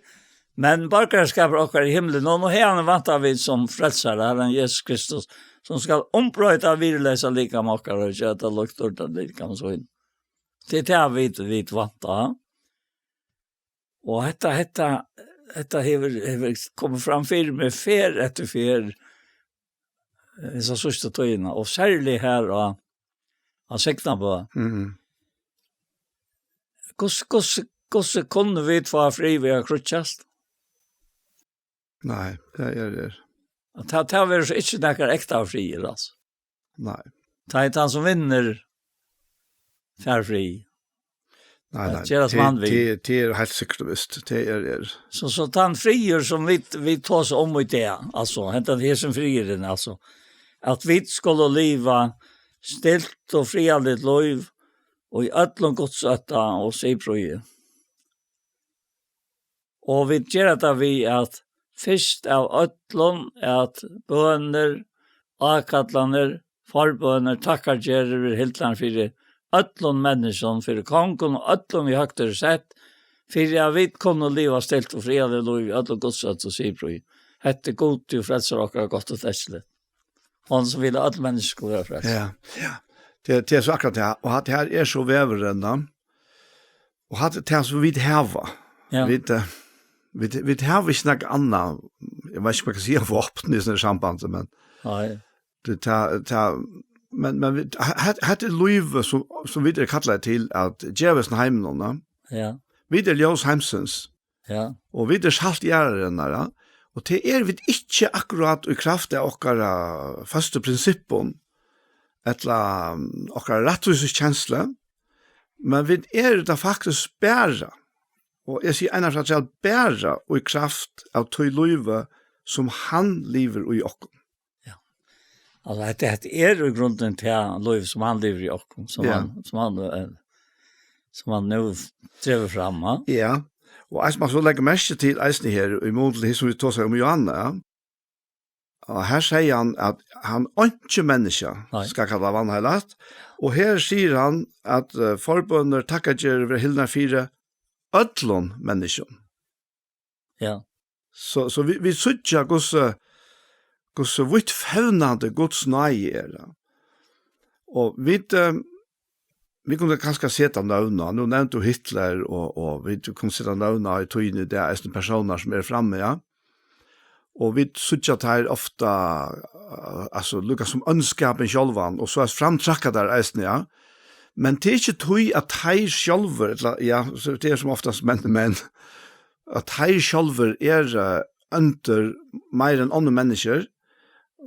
Men borgarskapur okkara í himli, nú, nú hevur hann vant at vit sum frelsara, Harran Jesus Kristus, sum skal umbroyta virðisleysa likam okkara og gera tað líkt út av likam sín. Tað er tað vit, vit vænta. Og hetta, hetta, hetta hevur, hevur komið fram fyri meg ferð eftir ferð, eh, hesa síðstu tíðina, og serliga her á, á Signabø. Mhm. Hvussu, hvussu, hvussu kunnu vit fáa frið við at kríggjast? Nei, tað er, er. Og tað, tað verður so ikki nakar ekta friður, altso. Nei. Tað er tann sum vinnur, fær frið. Nei, At nei, gera sum tað, hann vil. tað, tað er heilt sikkurt og vist. Tað er, er. So, so tann friður sum vit, vit tosa um í dag, altso, hendan hesin friðurin, altso, at vit skulu liva stilt og friðarligt lív og í øllum Guds ótta og siðprýði. Og vit gera tað við, at fyrst av øllum, at bønir, ákallanir, forbønir, takkargerðir verða hildnar fyri øllum menniskjum, fyri kongum og øllum, ið høgt eru sett, fyri at vit kunnu liva stilt og friðarligt lív í øllum Guds ótta og siðprýði. Hetta er Gudi og frelsari okkara, gott og teksligt. Hann sum vil at øll menniskju skulu vera frelst. Ja, ja. Tað, tað er so akkurát tað. Og at her er so vegurin, da. Og at tað sum vit hava. Ja. Vit, eh, vit, vit hava ikki nakað annað. Eg veit ikki, hvat eg skal siga, vápn í sovorðnum sambandi, men Nei. tað, tað, tað, men, men vit, he-, he-, hetta er lívið sum, sum vit eru kallaðir til at geva hesum heiminum, da. Ja. Vit eru ljós heimsins. Ja. Og vit eru salt jarðarinnar, ja. Og tað eru vit ikki akkurát í kraft av okkara føstu prinsippum, ella, um, okkara rættvísiskenslu, men vit eru tað faktiskt bara, og eg sigi eina ferð afturat, bara í kraft av tí lívi, sum hann livir í okkum. Ja. Altso, hetta, hetta er í grunden tað lív, sum hann livir í okkum, sum Ja. hann, sum hann, eh, sum hann nú dregur fram, ha? Ja, og eisini man so leggur merki til eisini her, í mun til tað, sum vit tosaðu um Johanna, ja. Og her sigur hann at hann einki menniskja Nei. skal kalla vanheilagt, og her sigur hann at, eh, forbønir, takkargerðir verða hildnar fyri øllum menniskjum. Ja. So, so vit, vit síggja, hvussu, hvussu víðfevnandi Guds náði er, ja. Og vit, eh, vit kunnu kanska seta nøvn á, nú nevndi tú Hitler, og, og vit kunnu seta nøvn á í tíðini, tað eru eisini persónar sum eru frammi, ja. Og vit síggja teir ofta, eh, altso, líka sum óndskapin sjálvan, og so er framtrakka teir eisini, ja. Men tað er ikki tí at teir sjálvir, ella, ja, so tað er sum oftast menn, men at teir sjálvir eru, eh, óndir meir enn onnur menniskju,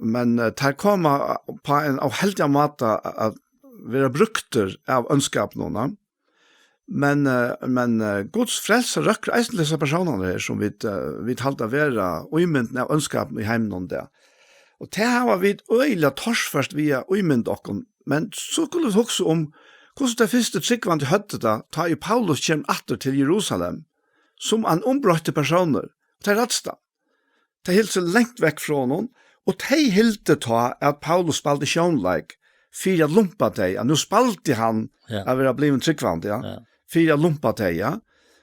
men, eh, teir koma á ein óheldigan máta at vera brúktir av óndskapinum, ja. Men, eh, men, eh, Guds frelsa røkkur eisini til hesar persónarnar her, sum vit, eh, vit halda vera ímyndin av óndskapinum í heiminum í dag. Og tað hava vit øgiliga torført við at ímynda okkum, men so skulu vit hugsa um, hvussu tey fyrstu trúgvandi høvdu tað, tá ið Paulus kemur aftur til Jerusalem, sum ein umbroyttur persónur. Og tey ræddust hann. Tey hildu seg langt vekk frá honum, og tey hildu tá, at Paulus spældi sjónleik fyri at lumpa tey. Ja, nú spældi hann Ja. at vera blivin trúgvandi, ja. Ja. Fyri at lumpa tey, ja.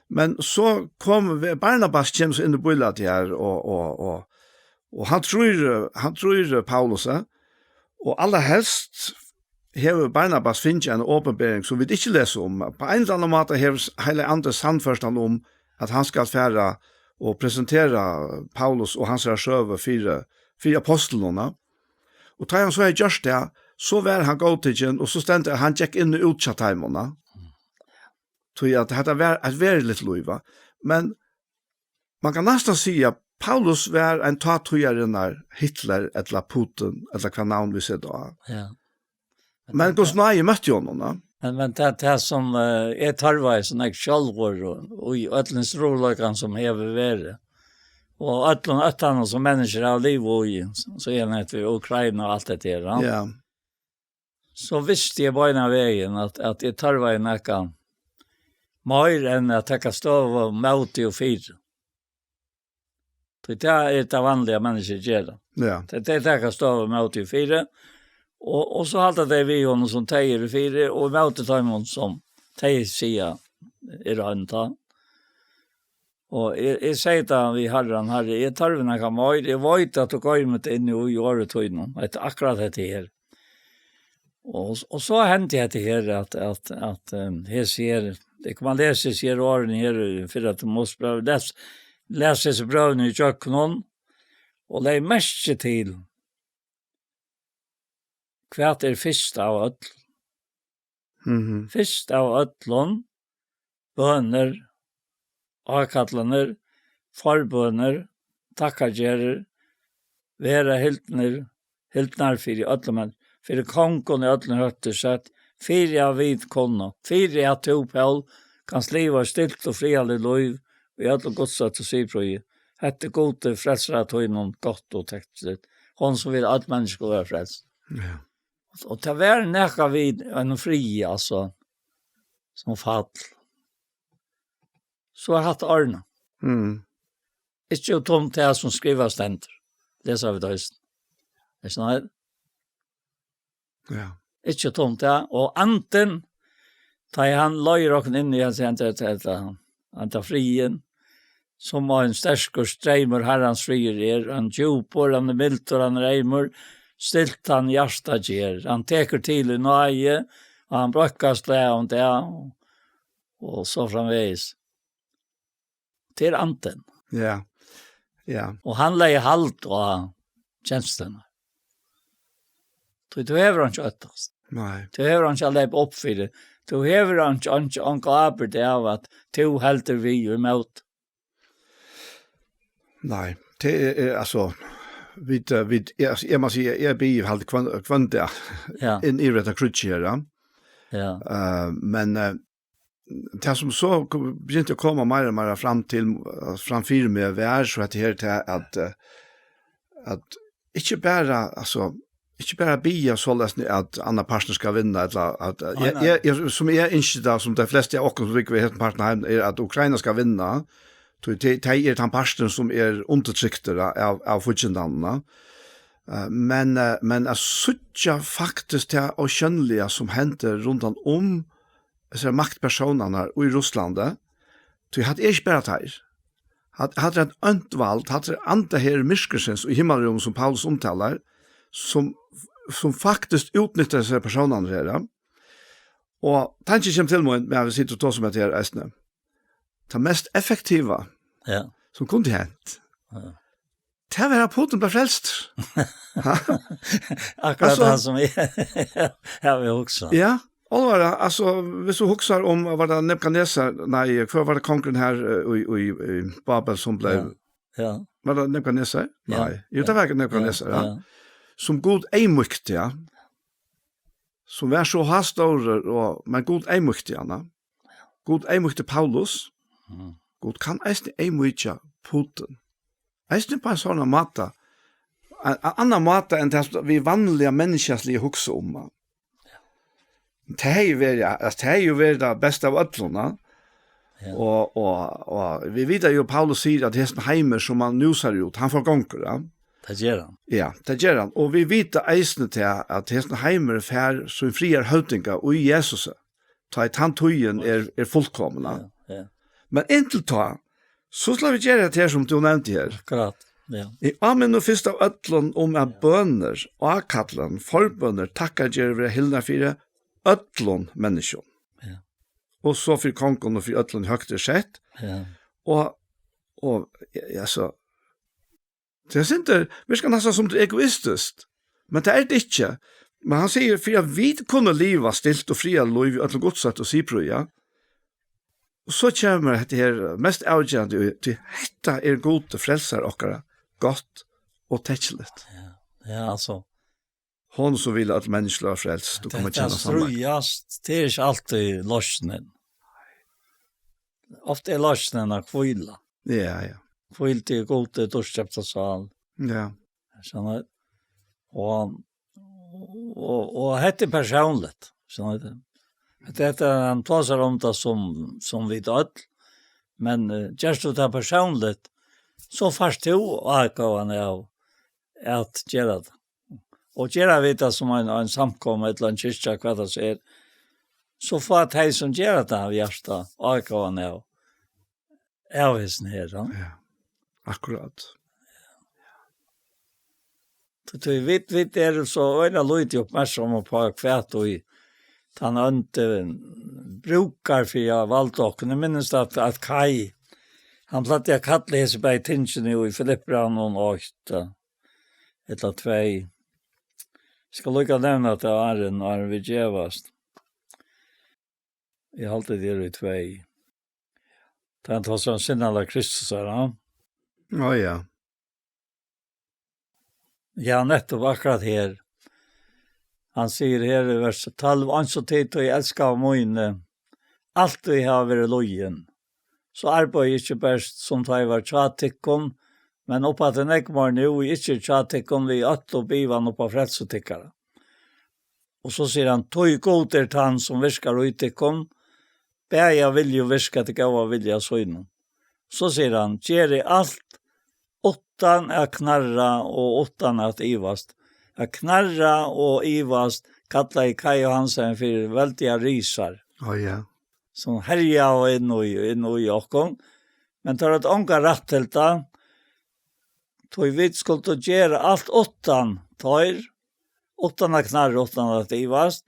Men so kom Barnabas, kemur so inn í bílætið her, og, og, og, og hann trýr, hann trýr Paulus, eh? Og allarhelst hevur Barnabas fingið eina opinbering, sum vit ikki lesa um. Á ein ella annan máta hevur Heilagi Andi sannført hann um, at hann skal fara og presentera Paulus og hansara søgu fyri, fyri ápostlunum, ja. Og tá hann so hevði gjørt tað, so var hann góðtikin, og so stendur, at hann gekk inn og út hjá teimum, ja. Tí at hetta var eitt veruligt lív, ja. Men man kann næstan siga, at Paulus var ein tátíðarinnar Hitler ella Putin, ella hvat navn vit seta á. Ja. Men Guds náði møtti honum, ja. Men, men tað, tað sum, eh, eg tørvaði so nógv sjálvur og, og í øllum strupulleikanum sum hevur verið, og øllum óttanum sum menniskjur hava livað í, so er hetta við Ukraina og alt hetta her, ja. Ja. So visti eg beinanvegin, at, at eg tørvaði nakað meir enn at taka støðu móti og fyri. Tí tað er tað vanliga menniskjur gera. Ja. Tey, tey taka støðu móti og fyri, og, og so halda tey við honum sum tey eru fyri, og móti teimum sum tey siga eru ónd, tá. Og eg, eg sigi tá við Harran: Harri, eg tørvi nakað meir, eg veit, at tú goymir tað inni í orði tínum, hetta, akkurát hetta her. Og, og so hendi hetta her, at, at, at, eh, hesi her, eg kom at lesa hesi her orðini her í fyrra Timosbrævi, les, les hesi brøvini í gjøgnum, og legg merki til, hvat er fyrst av øll? Mhm. Fyrst av øllum, bønir, ákallanir, forbønir, takkargerðir, verða hildnir, hildnar fyri øllum, men fyri kongum í øllum høtti sett, fyri at vit kunnu, fyri at tú, Pól, kanst liva eitt stilt og friðarligt lív í øllum gudsótta og siðprýði. Hetta er Gudi, frelsara tínum, gott og tektiligt, hon sum vil at øll menniskju skulu vera frelst. Ja. Og tað var nakað við einum friði, altso, sum fall. So er hatta ordnað. Mm. Ikki út um tað sum skrivað stendur. Lesa vit eisini. Er sånn her? Ja. Ikki út um tað. Og andin, tá ið hann leiðir okkum inn í henda, henda, henda, henda friðin, sum ein sterkur streymur Harrans friður er, hann djúpur, hann er mildur, hann er reymur, stilt hann hjarta ger, hann tekur til í náði, og hann breiðkast slag um dag, og, og so framvegis. Til andin. Ja. Ja. Og hann legði hald á kensluna. Tí tú hevur einki óttast. Nei. Tú hevur einki at leypa upp fyri. Tú hevur einki, einki, einki ábyrgd av at tú heldur við í mót. Nei, tað er, er, altso, vit, eh, vit, eg, altso, eg má siga, eg biði hald hvønn, hvønn dag Ja. inn í hetta kríggið her, ja. Ja. Eh, men, eh, tað sum so kom, begynti at koma meira og meira fram til, eh, fram fyri meg, var so at her til at, eh, at ikki bara, altso, ikki bara biðja soleiðis at annar partur skal vinna, ella at, Nei, eg, nei. eg, eg, sum eg ynski tað, sum tey flestu av okkum sum búgva í hesum partinum av heiminum, er at Ukraina skal vinna, tí tey, tey er tann parturin sum er undirtryktur av, av fíggindanum. Eh, men, eh, men at síggja faktiskt tað ósjónliga sum hendir rundan um hesar maktpersónarnar í Russlandi, tí hatta er ikki bara teir. Hatta, hatta er eitt ónt vald, hatta er anda her myrkursins í himmalrúm, sum Paulus umtalar, sum, sum faktiskt útnyttar hesar persónarnar her, ja. Og tankin kemur til mín, men vit sita og tosa um hetta her eisini. Tað mest effektiva, Ja. sum kundi hent, Ja. tað var at Putin bleiv frelstur. Akkurát Altso, tað sum eg havi hugsað. Ja, álvara, altso, viss tú hugsar um, var tað Nebukadnesar, nei, hvør var tað kongurin her, eh, í, í, í Babel sum bleiv, Ja. Ja. var tað Nebukadnesar? Ja. Nei, jú, Ja. tað var Nebukadnesar, Ja. ja. Ja. Sum Gud eyðmýkti, ja. Sum var so hástórur, og, men Gud eyðmýkti hann, ja. Gud eyðmýkti Paulus. Mm. Gud kann eisini eyðmýkja Putin. Eisini på en sånn måte. En, en annan máta enn tað sum vit vanliga menniskjaliga hugsa um, va? Tað hevði verið, altso, tað hevði jo verið tað besta av øllum, va? Ja. Og, og, og vit vita jo, Paulus sigur at hesin heimur sum hann nú sær út, hann forgongur, va? Tað ger hann. Ja, tað ger hann. Og vit vita eisini tað at hesin heimur fær sín friðarhøvdinga í Jesusi. Tá ið tann tíðin er, er fullkomin, va? Ja, ja. Men inntil tá, so skulu vit gera tað her sum tú nevndi her. Akkurát, ja. Eg áminni nú fyrst av øllum um at bønir, ákallin, forbønir, takkargerð verða hildnar fyri øllum menniskjum. Ja. Og so fyri kongum og fyri øllum høgt er sett. Ja. Og, og, ja, altso, tað er synd, tað virkar næstan sum tað er egoistiskt. Men tað er tað ikki. Men hann sigur, fyri at vit kunnu liva stilt og friðarligt lív í øllum gudsótta og siðprýði, ja. Og so kemur hetta her mest avgerandi, tí hetta er Gud, frelsari okkara, gott og tekkiligt. Ja, ja, altso. Hon sum vil at øll menniskju verða frelst og koma at kenna sannleikan. Stríðast, tað er ikki altíð loysnin. Ofta er loysnin at hvíla. Ja, ja. Hvíl í Gudi, dýrkeypta sál. Ja. Skilst? Og, og, og hetta er persónligt. Skilst? Hetta, hetta, hann tosar um tað sum, sum vit øll. Men, eh, gerst tú tað persónligt, so fært tú ágóðan av at gera tað. Og gera vit tað sum ein, ein samkoma ella ein kirkja, hvat tað so er, so fáa tey sum gera tað av hjarta ágóðan av, av hesum her, ja. Ja, akkurát. Tí, tí vit, vit eru so øgiliga lítið uppmerksam uppá hvat ið tann óndi brúkar fyri at valda okkum. Eg minnist at, at Kaj, hann plagdi at kalla hesi bæði tingini í Filippibrævinum eitt, eh, ella tvey. Eg skal líka nevna tað áðrenn, áðrenn vit gevast. Eg haldi, tað er í tvey. Tá hann tosar um sinnalag Kristus, er hann? Á, ja. Ja, nettupp akkurát her. Hann sigur her í vers tólv: "Eins og tit, elskaðu míni, altíð hava verið lýðin, so arbeiðið ikki bert, sum tá ið var hjá tykkum, men uppaftur nógv meir nú, ið ikki er hjá tykkum, við óttu og bivan upp á frelsu tykkara." Og so sigur hann: "Tí Gud er tann, sum virkar í tykkum, bæði at vilja og virka til góða vilja sínum." So sigur hann: "Gerið alt uttan at knarra og uttan at ivast." At knarra og ivast kallaði Kaj Johansen fyri veldigar risar, Á, ja. sum herjaðu inn í, inn í okkum. Men teir høvdu ongan rætt til tað, tí vit skuldu gera alt uttan teir, uttan at knarra, uttan at ivast,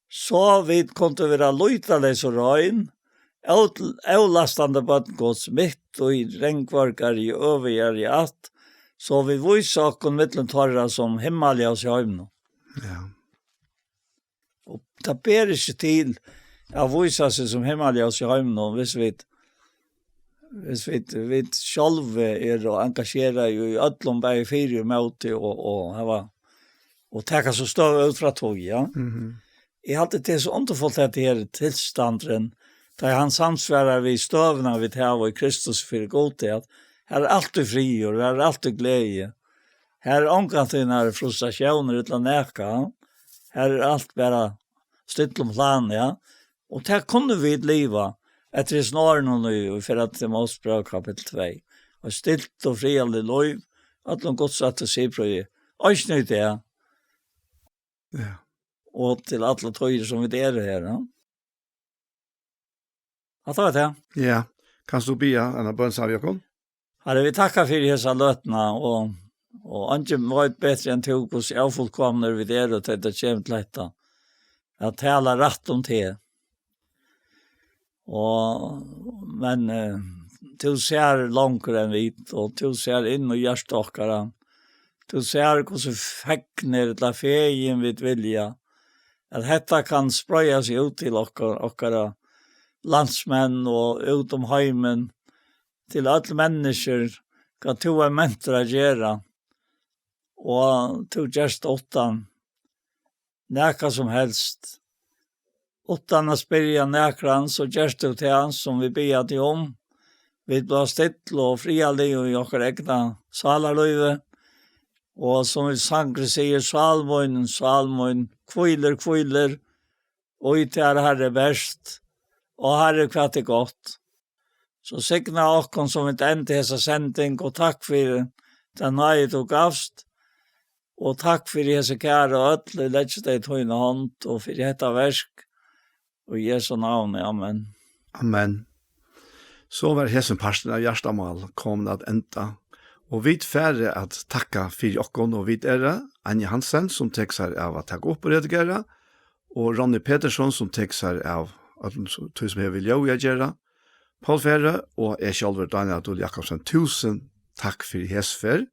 so vit kundu vera lýtaleys og rein, ól-, ólastandi børn Guds, mitt í regnvørgari og øvigari ætt, so vit vísa okkum millum teirra sum himmaljós í heiminum. Ja. Og tað ber ikki til at vísa seg sum himmaljós í heiminum, hvis vit, hvis vit, vit sjálvi eru engasjeraði í øllum, bæði fyri og móti, og, og hava, og taka so støðu út frá tí, ja. Mhm. Eg haldi, tað er so undurfult, at tað er tilstandurin, tá hann samsvarar við støðuna, vit hava í Kristus fyri Gudi, at her er altíð friður, her er altíð gleði, her er ongantíð nær frustratiónir ella nakað, her er alt bara stillum plan, ja. Og tað kunnu vit liva eftir hesum orðunum í, í fyrra Tímóteusbræv kapittul tvey. Og stilt og friðarligt lív, øllum Guds ættu siðprýði, eisini í dag. Ja. Og til allar tíðir sum vit eru her, ja. Hatta var tað. Ja. Kanst tú biðja eina bøn saman við okkum? Harri, vit takka fyri hesa løtuna, og, og eingin veit betri enn tú hvussu ófullkomnir vit eru, tá tað kemur til hetta, at tala rætt um teg. Og, men, eh, tú sær longur enn vit, og tú sær inn í hjarta okkara. Tú sær hvussu fegnir ella fegin vit vilja, at hetta kann spreiða seg út til okkara, okkara landsmenn og út um heimin, til øll menniskjur, hvat tú er mentur at gera, og tú gerst uttan nakað sum helst. Uttan at spyrja nakran, so gert tú tað, sum vit biðja teg um. Vit blíva still og friðarlig í okkara egna sálarlívi. Og sum vit sangurin sigur, sál mín, sál mín, hvílir, hvílir, og í tær, Harri, bert, og Harri, hvat er gott. So signa okkum, sum vit enda hesa sending, og takk fyri ta náði, tú gavst, og takk fyri hesi kæru øll, eg leggi tey í tína hond, og fyri hetta verk, í Jesu navni, amen. Amen. So var hesin parturin av Hjartamál komin at enda, og vit fara at takka fyri okkum, og vit eru Anja Hansen, sum tekur sær av at taka upp og redigera, og Ronny Petersson, sum tekur sær av øllum so-, tí sum hevur við ljóðið at gera. Poul Ferre og eg sjálvur, Dánjal Dúli Jakobsen, túsund takk fyri hesa ferð.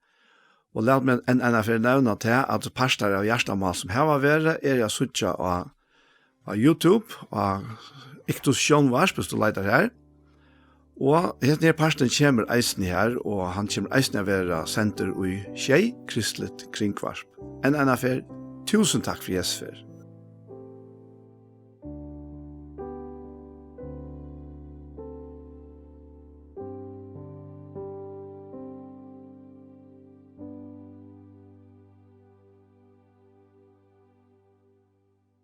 Og lat meg enn eina ferð nevna tað, at partar av Hjartamál sum hava verið, eru at síggja á, á YouTube, á Iktus Sjónvarp, hvis tú leitar har. Og hesin her parturin kemur eisini har, og hann kemur eisini at vera sendur í Sjey, kristligt kringvarp. Enn eina ferð, túsund takk fyri hesa ferð.